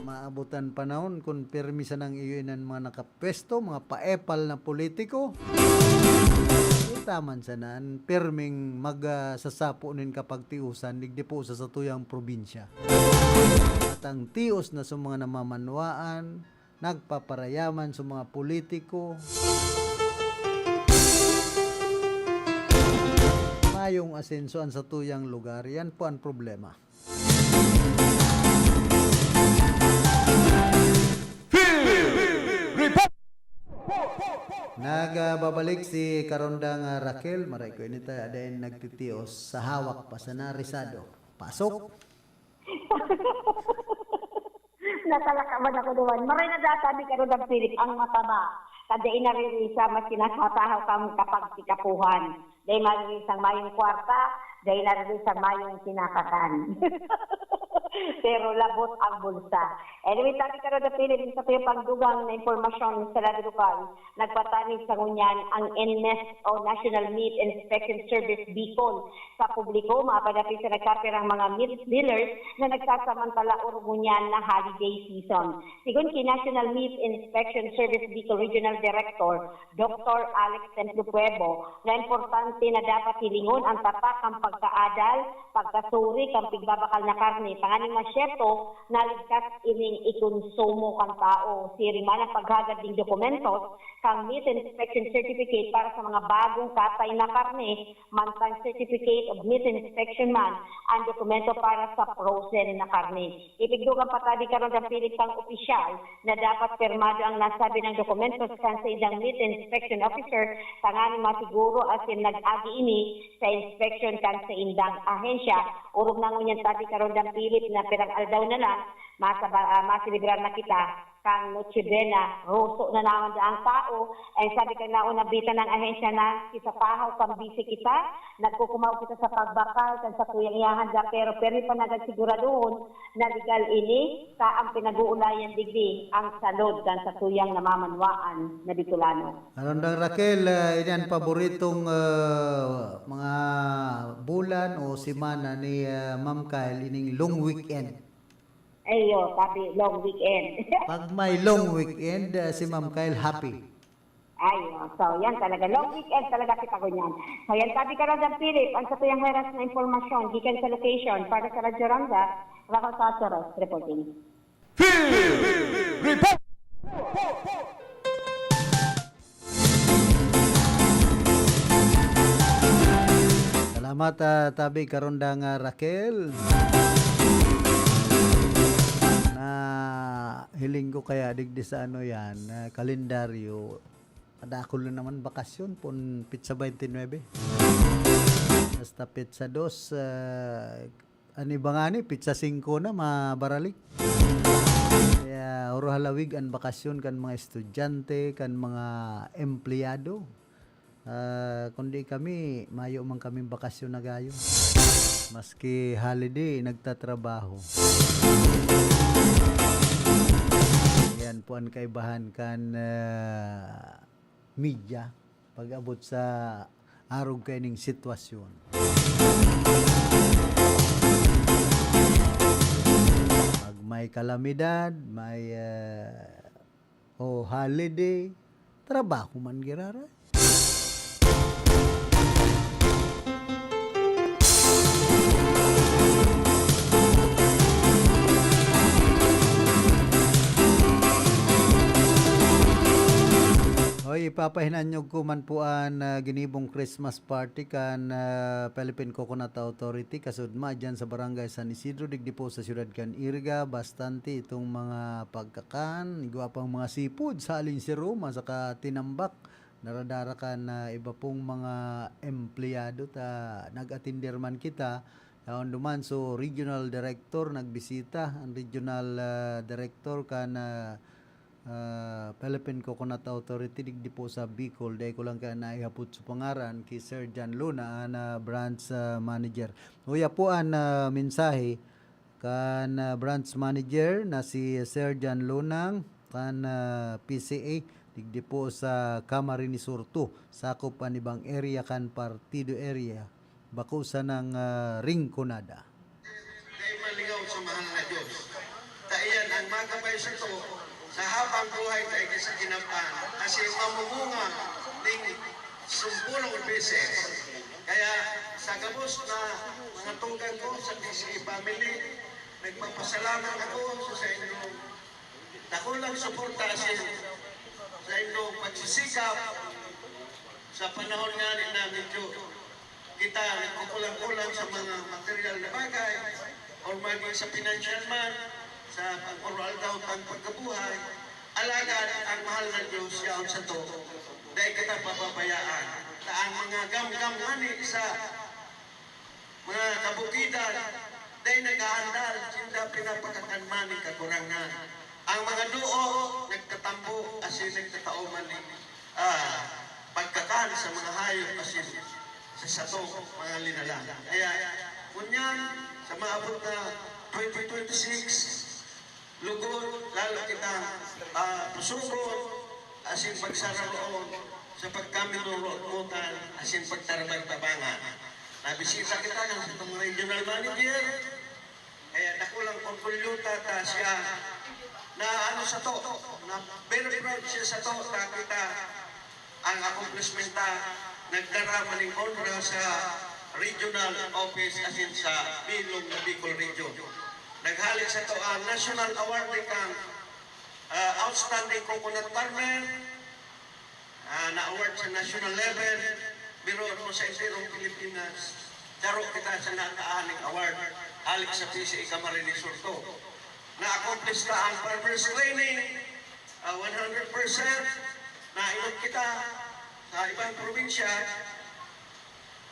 Maabotan panahon kun pirmi sanang iyo inan mga nakapwesto, mga paepal na politiko. Kita man sana an pirming mag, ah, sasapo nin kapagtiusan, digdi po sa satuyang probinsya. At ang tios na sa mga namamanwaan, nagpaparayaman sa mga politiko. Mayong asenso an satuyang lugar, yan po ang problema. Report! Nagbabalik si Karondang, ah, Raquel. Maray ko ini ta, dahil nagtitios sa hawak pa sa narisado. Pasok! Natalaka man ako duman. Maray na data ni Karondang Philip, ang mataba. Kada inaririsan, mas kinakatahaw kang kapagtikapuhan. Dahil maririsang mayong kwarta, dahil naririsang mayong sinakakan. Pero labot ang bulsa. Anyway, sabi ka na, Philip, sa tuyang pagdugang na impormasyon sa Radyo Lokal, nagpatanig sa ngunyan ang N M I S o National Meat Inspection Service Bicol sa publiko, maapad-apid sa nagkapirang mga meat dealers na nagsasamantala orog ngunyan na holiday season. Sigon ki National Meat Inspection Service Bicol Regional Director Doctor Alex Templo Puebo, na importante na dapat hilingon ang tatak kan pagkaadal, pagkasuri kan pigbabakal na karne, tanganing masyerto na ligtas ining ikonsumo kan tao. Siring man ang paghagad nin dokumentos kan Meat Inspection Certificate para sa mga bagong katay na karne, mantang Certificate of Meat Inspection man ang dokumento para sa frozen na karne. Ipigdugang pa ta, Karondang Philip, kan opisyal na dapat pirmado ang nasabi na dokumentos kan saindang meat inspection officer tanganing masiguro asin nag-agi ini sa inspection kan saindang ahensya. Orog na ngunyan ta, Karondang Philip, na pirang aldaw na lang, masaba-, ah, maselebrar na kita kan Noche Buena. Roso na naman ang tao. Ay, sabi kan naunang bita ng ahensya na, "Kita tahaw kan busy kita, nagkukumaw kita sa pagbakal kan satuyang ihahanda, pero pirmi pa nagsiguradohon na legal ini, ta ang pinag-uulayan digdi ang salud kan satuyang namamanwaan na Bicolano." Karondang Raquel, ah, ini an paboritong, ah, mga bulan o semana ni, ah, Ma'am Kyle, ining long weekend. Ayo, sabi, long weekend. Pag may long weekend, ah, si Ma'am Kyle happy. Ayo, so yan talaga. Long weekend talaga kita ngunyan. So yan, sabi, Karondang Philip, ang satuyang oras na impormasyon gikan sa location para sa Radyo Randa, Rafa Caceres reporting. Field Report! Salamat, ah, tabi, Karondang, ah, Raquel. Nahiling ko kaya digdi sa ano yan, ah, kalendaryo. Kadakul na naman bakasyon, pon petsa twenty-nine. Hasta petsa dos, ah, an iba ngani, petsa singko na, mabaralik. Kaya, huro halawig an bakasyon kan mga estudyante, kan mga empleyado. Ah, kundi kami, mayo man kaming bakasyon na gayo. Maski holiday, nagtatrabaho. Yan po an kaibahan kan, ah, media pag-abot sa arog kaining sitwasyon. Pag may kalamidad, may, ah, o holiday, trabaho man giraray. Hoy, ipapahinanyog ko man po an, ah, ginibong Christmas party kan, ah, Philippine Coconut Authority, kasudma dyan sa Barangay San Isidro, digdi po sa siyudad kan Iriga. Bastante itong mga pagkakan, igwa pang mga seafood, saling si Roma, saka tinambak. Daradara kan, ah, iba pong mga empleyado ta nag-atender man kita. Yaon duman, so, regional director nagbisita, ang regional, ah, director kan, ah, ah, Philippine Coconut Authority digdi po sa Bicol. Dai ko lang kaya naihapot sa pangaran ki Sir John Luna, an, ah, branch, ah, manager. Uya po an, ah, mensahe kan, ah, branch manager na si Sir John Lunang kan, ah, P C A digdi po sa Camarines Sur two, sakop an ibang area kan partido area, bako sanang, ah, Rinconada. Dai malingaw sa mahal na Diyos. Ta iyan ang magabay sato sa habang buhay ta igdi sa kinab-an, asin mamumunga ning sumpulong beses. Kaya sa gabos na mga tugang ko sa P C A family, nagpapasalamat ako sa, sa inyong dakulang suporta asin sa inyong pagsisikap sa panahon ngani na medyo kita nagkukulang-kulang sa mga material na bagay or maging sa financial man, sa pang-araw-aldaw tang pagkabuhay. Alagad ang mahal na Diyos yaon sato, dai kita pababayaan. Ta ang mga gamgam ngani sa mga kabukidan, dai nag-aandal, sinda pinapakakan man nin Kagurangnan. Ang mga duo, nagtatambo, asin nagtatao man nin, ah, pagkakan sa mga hayop, asin sa satong mga linalang. Kaya, ngunyan, sa maabot na twenty twenty-six, lugod, lalo kita, ah, pusugon, asin pagsararoon sa pagkaminurot-motan, asin pagtarabag-tabangan. Nabisita kita kan satong regional manager, kaya dakulang orgulyo ta, ta siya na ano sato, na very proud siya sato, ta kita ang accomplishment ta, nagdara man ning honra sa regional office asin sa bilog na Bicol Region. Naghale sato ang National Award kan, ah, Outstanding Coconut Farmer, ah, na-award sa national level, pero mo sa enterong Pilipinas, daro kita sa nataan ning award, hale sa P C A Camarines Sur two. Na-accomplish ta ang farmers training, ah, one hundred percent. Nainot kita sa ibang probinsya,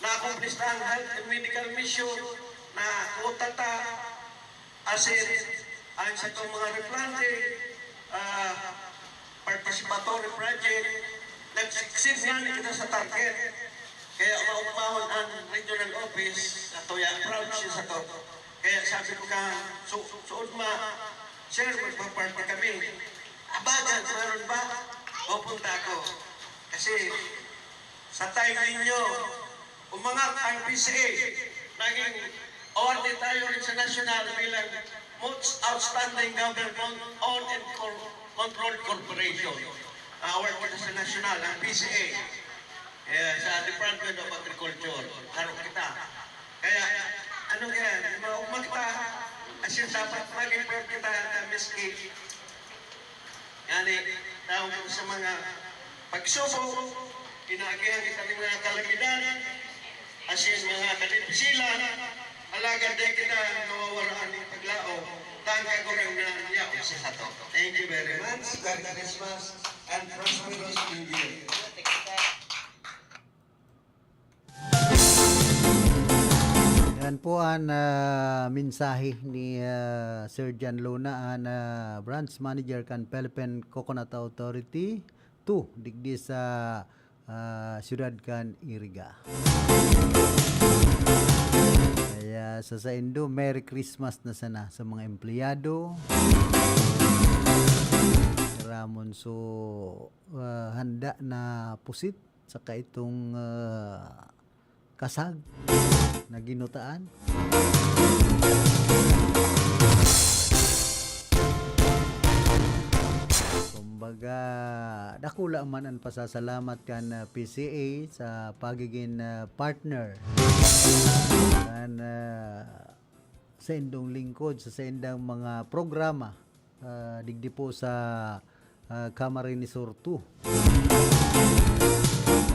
na-accomplish ta ang health and medical mission, na kuta ta, asin ang satong mga replanting, ah, participatory project, nag-succeed ngani kita sa target. Kaya maugmahon ang regional office, sato ya, proud siya sato. Kaya sabi ko ka, su-, suod ma, "Sir, magpa-party kami." "Abagan, maron ba? Pupunta ako." Kasi sa time ninyo, umangat ang P C A. Naging awarded tayo rin sa national bilang Most Outstanding Government Owned and Cor-, Controlled Corporation. Award kita sa national, ang P C A. Kaya sa Department of Agriculture, harap kita. Kaya, ano kaya, maugma kita, asin dapat maging proud kita na miski. Yani, tawag ko sa mga pagsubok, inaagihan kita ng mga kalamidad, asin mga kadipisilan, alagad di kita nawawaraan ng paglaom, ta ang Kagurangnan yaon sa sato. Thank you very much. Merry Christmas and prosperous New Year. Yan po an, ah, mensahe ni, ah, Sir John Luna, an, ah, branch manager kan Philippine Coconut Authority two, digdi sa ah, siyudad kan Iriga. Kaya sa saindo, Merry Christmas na sana sa mga empleyado. Ramon so, ah, handa na pusit saka itong, ah, kasag na ginutaan. Kumbaga, dakula man an pasasalamat kan, ah, P C A sa pagigin, ah, partner kan, ah, saindong lingkod sa saindang mga programa, ah, digdi po sa, ah, Camarines Sur two.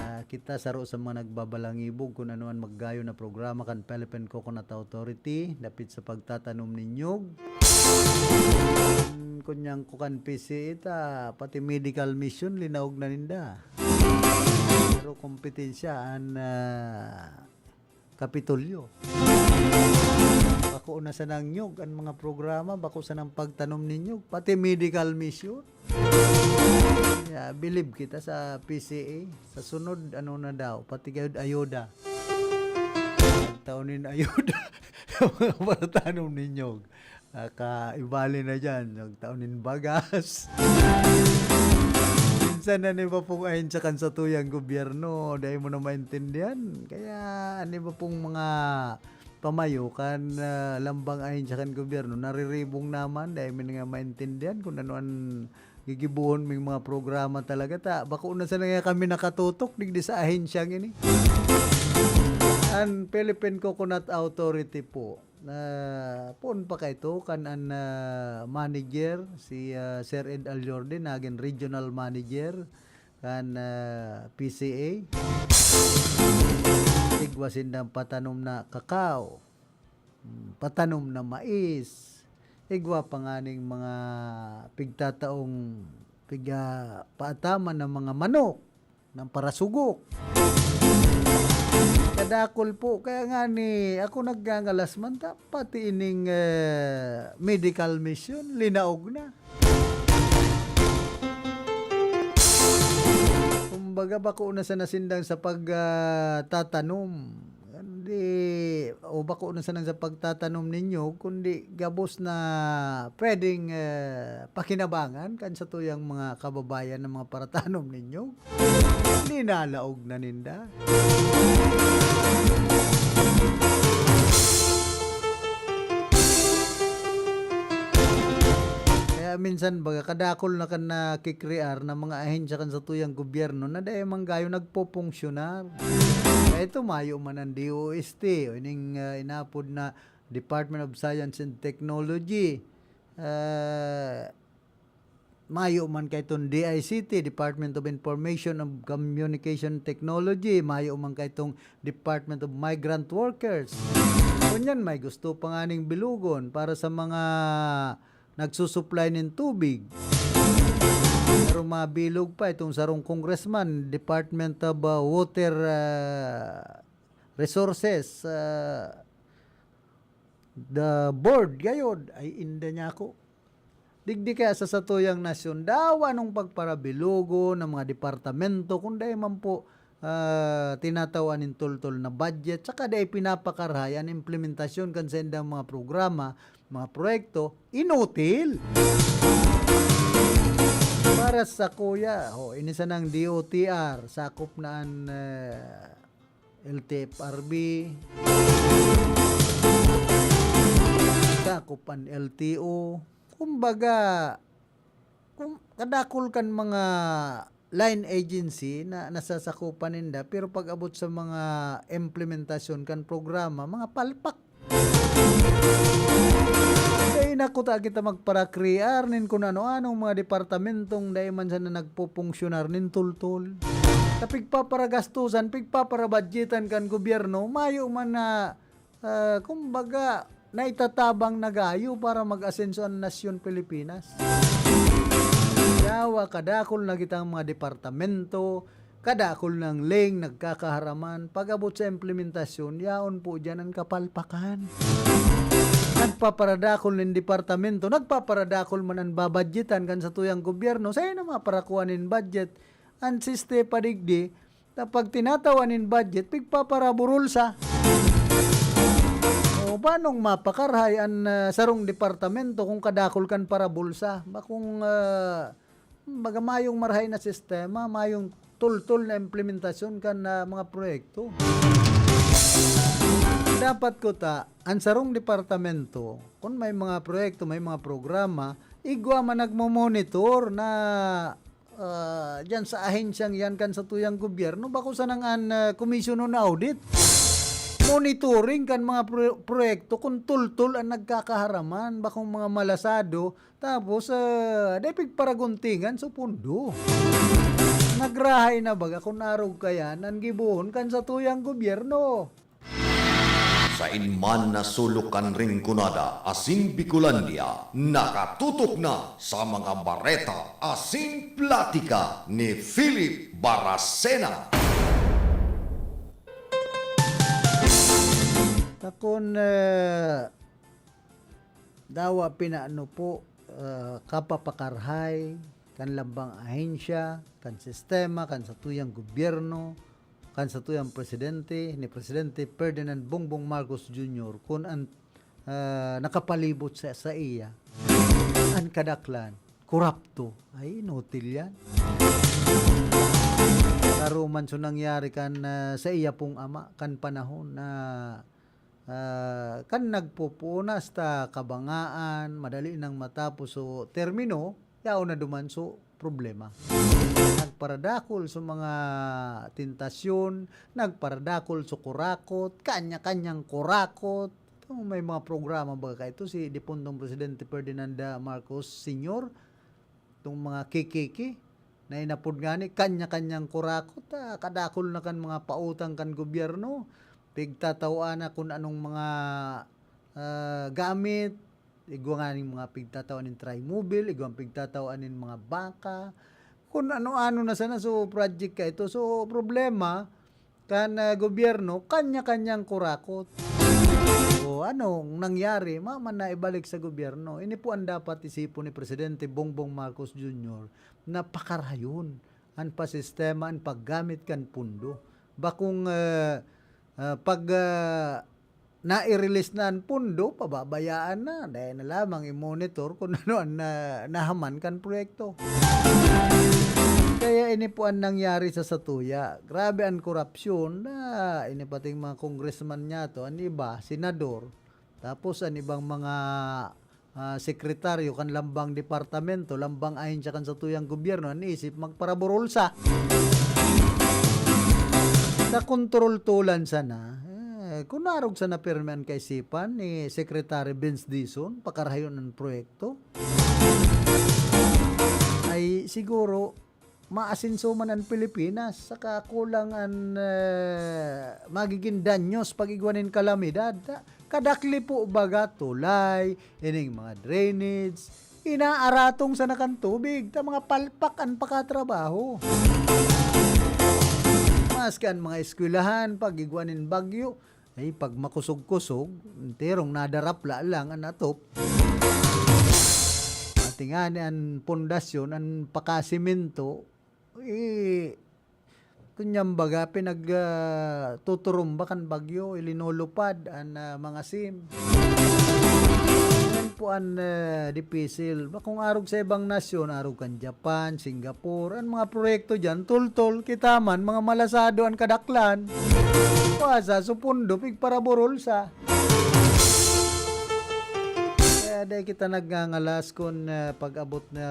Ah, kita saro sa mga nagbabalangibog kun ano an maggayon na programa kan Philippine Coconut Authority dapit sa pagtatanom nin nyog. Hmm, kunyang ko kan P C A ta, pati medical mission, linaog na ninda. Pero kompetensya an, ah, Kapitolyo. Bako na sanang nyog an mga programa, bako sanang pagtanom nin nyog, pati medical mission. Kaya bilib kita sa P C A. Sa sunod, ano na daw, pati gayud ayuda. Pagtao nin ayuda sa mga pagtanom nin nyog. Nakaibali na diyan, nagtao nin bagas. Minsan an iba pong ahensya kan satuyang gobyerno, dai mo na maintindihan. Kaya an iba pong mga pamayo kan, ah, lambang ahensya kan gobyerno, nariribong naman, dai mo na nga maintindihan kung ano an gigibohon ming mga programa talaga. Ta, bako na sana nga kami nakatutok digdi sa ahensyang ini. An Philippine Coconut Authority po, na poon pa kaito kan an, ah, manager, si, ah, Sir Ed Aljorde, nagin regional manager kan, ah, P C A. Igwa sindang patanom na kakao, mm, patanom na mais, igwa pa nganing mga pigtataong, piga, paataman na mga manok. Ng parasugok. Kadakol po. Kaya nga ni, ako nagngangalas man ta, pati ining, eh, medical mission, linaog na. Kumbaga, bako na sana sindang sa pag, ah, tatanom. Hindi, o bako na sana sa pagtatanom nin nyog, kundi gabos na pwedeng, eh, pakinabangan kan satuyang mga kababayan na mga paratanom nin nyog. Linalaog na ninda. Kaya minsan, baga, kadakol na kan nakikrear na mga ahensya kan satuyang gobyerno na dai man gayo nagpopunsyonar. Kaya ito, mayo man ang D O S T, o ining, ah, inapod na Department of Science and Technology. Ah, mayo man kay itong D I C T, Department of Information and Communication Technology, mayo man kay itong Department of Migrant Workers. Kunyan, may gusto pa nga ning bilugon para sa mga nagsusupply nin tubig. Pero mabilog pa itong sarong congressman, Department of, ah, Water, ah, Resources, ah, the board, gayod, ay inda niya ako. Digdi kaya sa satuyang nasyon, dawa nung pagparabilogon ng mga departamento, kung dai man po, ah, tinatawan nin tultol na budget, saka dai pinapakarhay an implementasyon kan saindang mga programa, mga proyekto, inutil. Para sa kuya, oh, ini sanang D O T R, sakop na an, eh, L T F R B, sakop an L T O. Kumbaga, kung kadakol kan mga line agency na nasasakupan ninda, pero pag-abot sa mga implementasyon kan programa, mga palpak. Dai na kuta kita magparakrear nin kun ano-anong mga departamentong dai man sana nagpupunksyonar nin tultol. Sa pigpaparagastusan, pigpaparabadyetan kan gobyerno, mayo man na, ah, kumbaga, naitatabang na gayo para mag-asenso an nasyon Pilipinas. Yawa, kadakol na kitang mga departamento, kadakol nang ling nagkakaharaman, pag-abot sa implementasyon, yaon po diyan an kapalpakan. Nagpaparadakol nin departamento, nagpaparadakol man an babadyetan kan satuyang gobyerno, sayo na maparakuan nin budget. An siste pa digdi, Na pag tinatawan nin budget, pigpaparaburulsa. O, paanong mapakarhay an, ah, sarong departamento kung kadakul kan parabulsa? Bakong, ah, baga mayong marahay na sistema, mayong tultol na implementasyon kan, ah, mga proyekto. Dapat kuta, an sarong departamento, kung may mga proyekto, may mga programa, igwa man nagmo-monitor na, ah, diyan sa ahensyang yan kan satuyang gobyerno, bako sanang an, ah, Commission on Audit. Monitoring kan mga pro-, proyekto kung tultol an nagkakaharaman, bakong mga malasado, tapos, ah, dai pigparaguntingan so pondo. Nagrahay na baga kun arog kaya nan gibohon kan satuyang gobyerno. Sain man na sulok kan Rinconada asin Bicolandia, nakatutok na sa mga bareta asin platika ni Philip Baracena. Takon, eh, dawa pinaano po, eh, kapapakarhay kan lambang ahensya, kan sistema, kan satuyang gobyerno, kan satuyang presidente, ni Presidente Ferdinand Bongbong Marcos Junior, kun an, ah, nakapalibot sa saiya, an kadaklan, korapto. Ay, inutil yan. Saro man so nangyari kan, ah, saiya pong ama, kan panahon na, ah, kan nagpupunas ta kabangaan, madali nang matapos so termino, yaon na duman so problema. Nagparadakol so mga tentasyon, nagparadakol so kurakot, kanya-kanyang kurakot. Itong may mga programa baga kaito, si dipuntong Presidente Ferdinand, ah, Marcos Senior, itong mga kikiki, na inapod ngani, kanya-kanyang kurakot, ah, kadakol na kan mga pautang kan gobyerno, pigtatawaan na kun anong mga, ah, gamit, igwa nganing mga pigtatawaan nin trimobile, igwang pigtatawaan nin mga baka, kun ano-ano na sana. So, project kaito. So, problema, kan, ah, gobyerno, kanya-kanyang kurakot. O, anong nangyari? Maman na ibalik sa gobyerno. Ini po ang dapat isipon ni Presidente Bongbong Marcos Junior na pakarayon an pasistema, an paggamit kan pundo. Bakong, ah, ah, pag, ah, nai-release na an pundo, pababayaan na. Dai na lamang i-monitor kun ano an na, nahaman kan proyekto. Kaya ini po an nangyari sa satuya. Grabe an korapsyon na ini pating mga congressman niyato, an iba, senador, tapos an ibang mga, ah, sekretaryo kan lambang departamento, lambang ahensya kan satuyang gobyerno, an isip magparaburulsa. Sa kontrol tulan sana, eh, kun arog sana pirmi an kaisipan ni Secretary Vince Dizon, pakarahayon an proyekto, ay siguro maasenso man an Pilipinas, saka kulang an, eh, magigin danyos pag igwa nin kalamidad. Ta-, kadakli po baga tulay, ining mga drainage, inaaratong sana kan tubig, ta mga palpak an pakatrabaho. Maski an mga eskwelahan, pag igwa nin bagyo, ay, pag makusog-kusog, enterong nadarapla lang an atop. Pati ngani an pundasyon, an pakasemento, eh, kunyang baga, pinag, ah, tuturumba kan bagyo, ilinulupad an, ah, mga sim. Yan po an, ah, dipisil. Bakong arog sa ibang nasyon, arog kan Japan, Singapore, an mga proyekto diyan, tultol, kita man, mga malasado an kadaklan. Pasa, supundo, pigparaburulsa. Kaya dai kita nagngangalas kun, ah, pag-abot na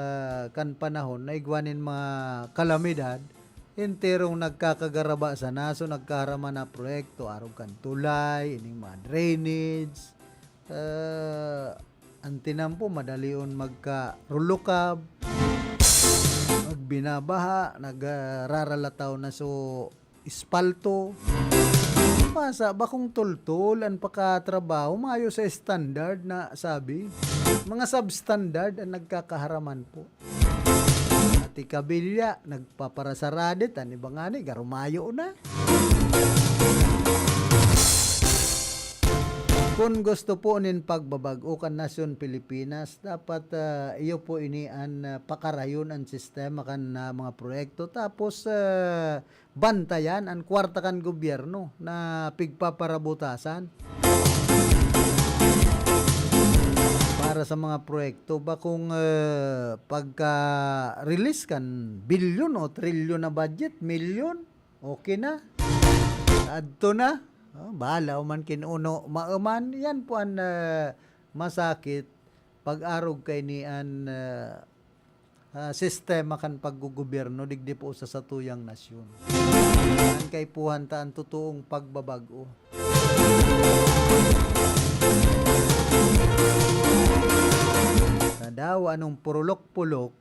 kan panahon na igwa nin mga kalamidad, enterong nagkakagaraba sana, so nagkaharaman na proyekto, arog kan tulay, ining mga drainage, ah, an tinampo, madalion magkarulukab, magbinabaha, nagraralataw na so espalto. Masa, bakong tultol an pakatrabaho, mayo sa standard na sabi. Mga substandard an nagkakaharaman po. Pati kabilya, nagpaparasaradit, an iba ngani, garumayo na. Kun gusto po nin pagbabag-o kan nasyon Pilipinas, dapat, ah, iyo po ini an, ah, pakarayon an sistema kan, ah, mga proyekto. Tapos, ah, bantayan an kwarta kan gobyerno na pigpaparabutasan para sa mga proyekto. Bakong, ah, pagka-release kan bilyon o trilyon na budget, milyon, okay na. Adto na. Oh, bahala man kin uno maoman. Yan po an, ah, masakit pag-arog kaini an, ah, ah, sistema kan paggogobyerno digdi po sa satuyang nasyon. An kaipuhan ta an totoong pagbabag-o. Tadaw, anong purulok-pulok,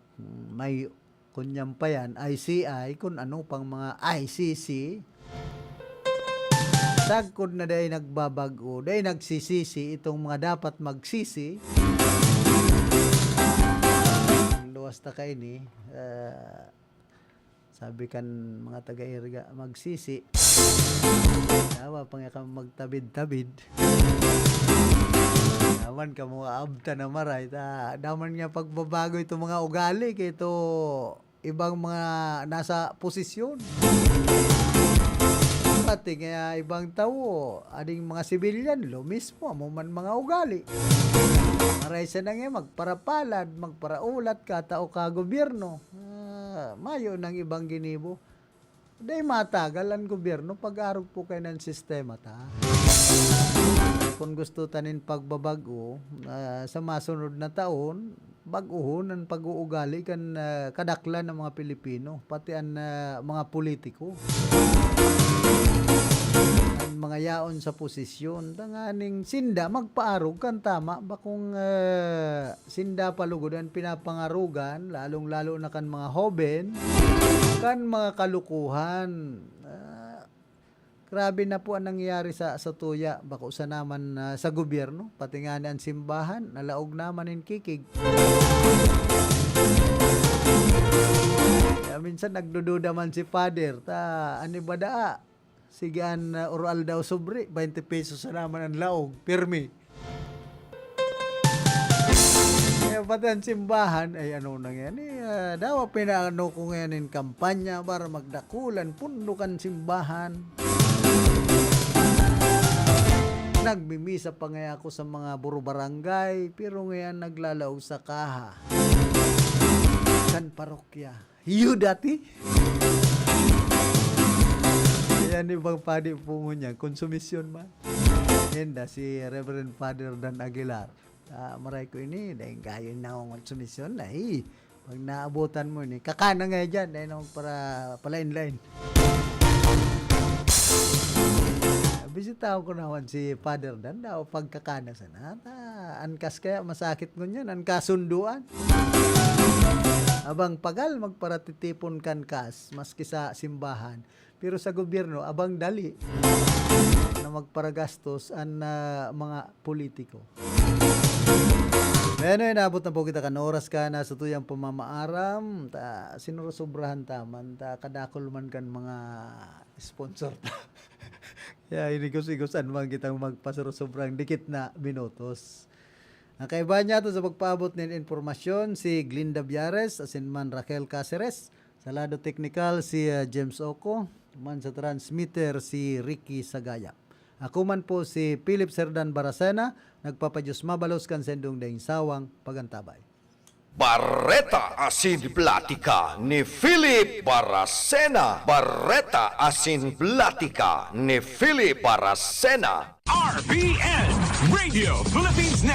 may Kunyan pa yan, I C I, kun ano pang mga I C C. Sagkod na dai nagbabag-o, dai nagsisisi itong mga dapat magsisi. Luwas ta kaini, ah, sabi kan mga taga-Irga, "Magsisi." Dawa pa nga ka magtabid-tabid. Naman ka mga abta na maray, ta, daman nga pagbabago ito mga ugali, kay ito ibang mga nasa posisyon. Pati nga ibang tawo, ading mga sibilyan, lo mismo, amo man mga ugali. Maray siya na nga, magparapalad, magparaulat, katao ka gobyerno. Ah, mayo nang ibang ginibo. Dai matagal an gobyerno pag-arog po kaiyan sistema ta. Kun gusto ta nin pagbabag-o, ah, sa masunod na taon, bag-ohon an pag-uugali kan, ah, kadaklan ng mga Pilipino, pati an, ah, mga politiko. An mga yaon sa posisyon, tanganing sinda magpaarog kan tama, bakong, ah, sinda pa lugod an pinapangarogan, lalong-lalo na kan mga hoben, kan mga kalukuhan. Ah, grabe na po an nangyayari sa, sa tuya, bako sana man, ah, sa gobyerno, pati ngani an simbahan, nalaog na man nin kikig. Kaya minsan nagdududa man si Father, ta, ano ba daa? Sige, an, ah, oro-aldaw sobre, baynte pesos na naman an laog, pirmi. Kaya pati an simbahan, ay, ano na ngayan, eh, ah, dawa pinaano ko ngayan in kampanya para magdakulan, pundo kan simbahan. Nagmimisa pa ngaya ako sa mga buro barangay, pero ngayan naglalaog sa kaha. Kan parokya. Iyo dati. Ayan, ibang padi po ngunyan, konsumisyon man. Yan da, si Reverend Father Dan Aguilar. Ah, maray ko ini, dahil kayo na akong konsumisyon na, eh. Pag naabutan mo ini, kakana nga dyan, dahil na magpara-, palain-lain. Bisitahan ko naman si Father Dan, daw pagkakana sana. Ta, an kas kaya masakit ngunyan, an kasunduan. Abang pagal magparatitipon kan kas, maski sa simbahan. Pero sa gobyerno, abang dali na magparagastos an, ah, mga politiko. Bueno, inabot na po kita kan oras ka na sa tuyang pamamaaram. Ta, sinurosobrahan ta man, ta kadakol man kan mga sponsor ta. Kaya inigos-igosan man kitang magpasurosobrang dikit na minutos. Ang kaibahan niya to sa pagpaabot nin impormasyon, si Glinda Biares, asin man Raquel Caceres. Sa lado teknikal, si, ah, James Oco. Man sa transmitter, si Ricky Sagaya. Ako man po si Philip Serdan Baracena, nagpapadiyos mabalos kan sendong daing sawang pagantabay. Bareta asin Platika ni Philip Baracena. Bareta asin Platika ni Philip Baracena. R P N, Radio Philippines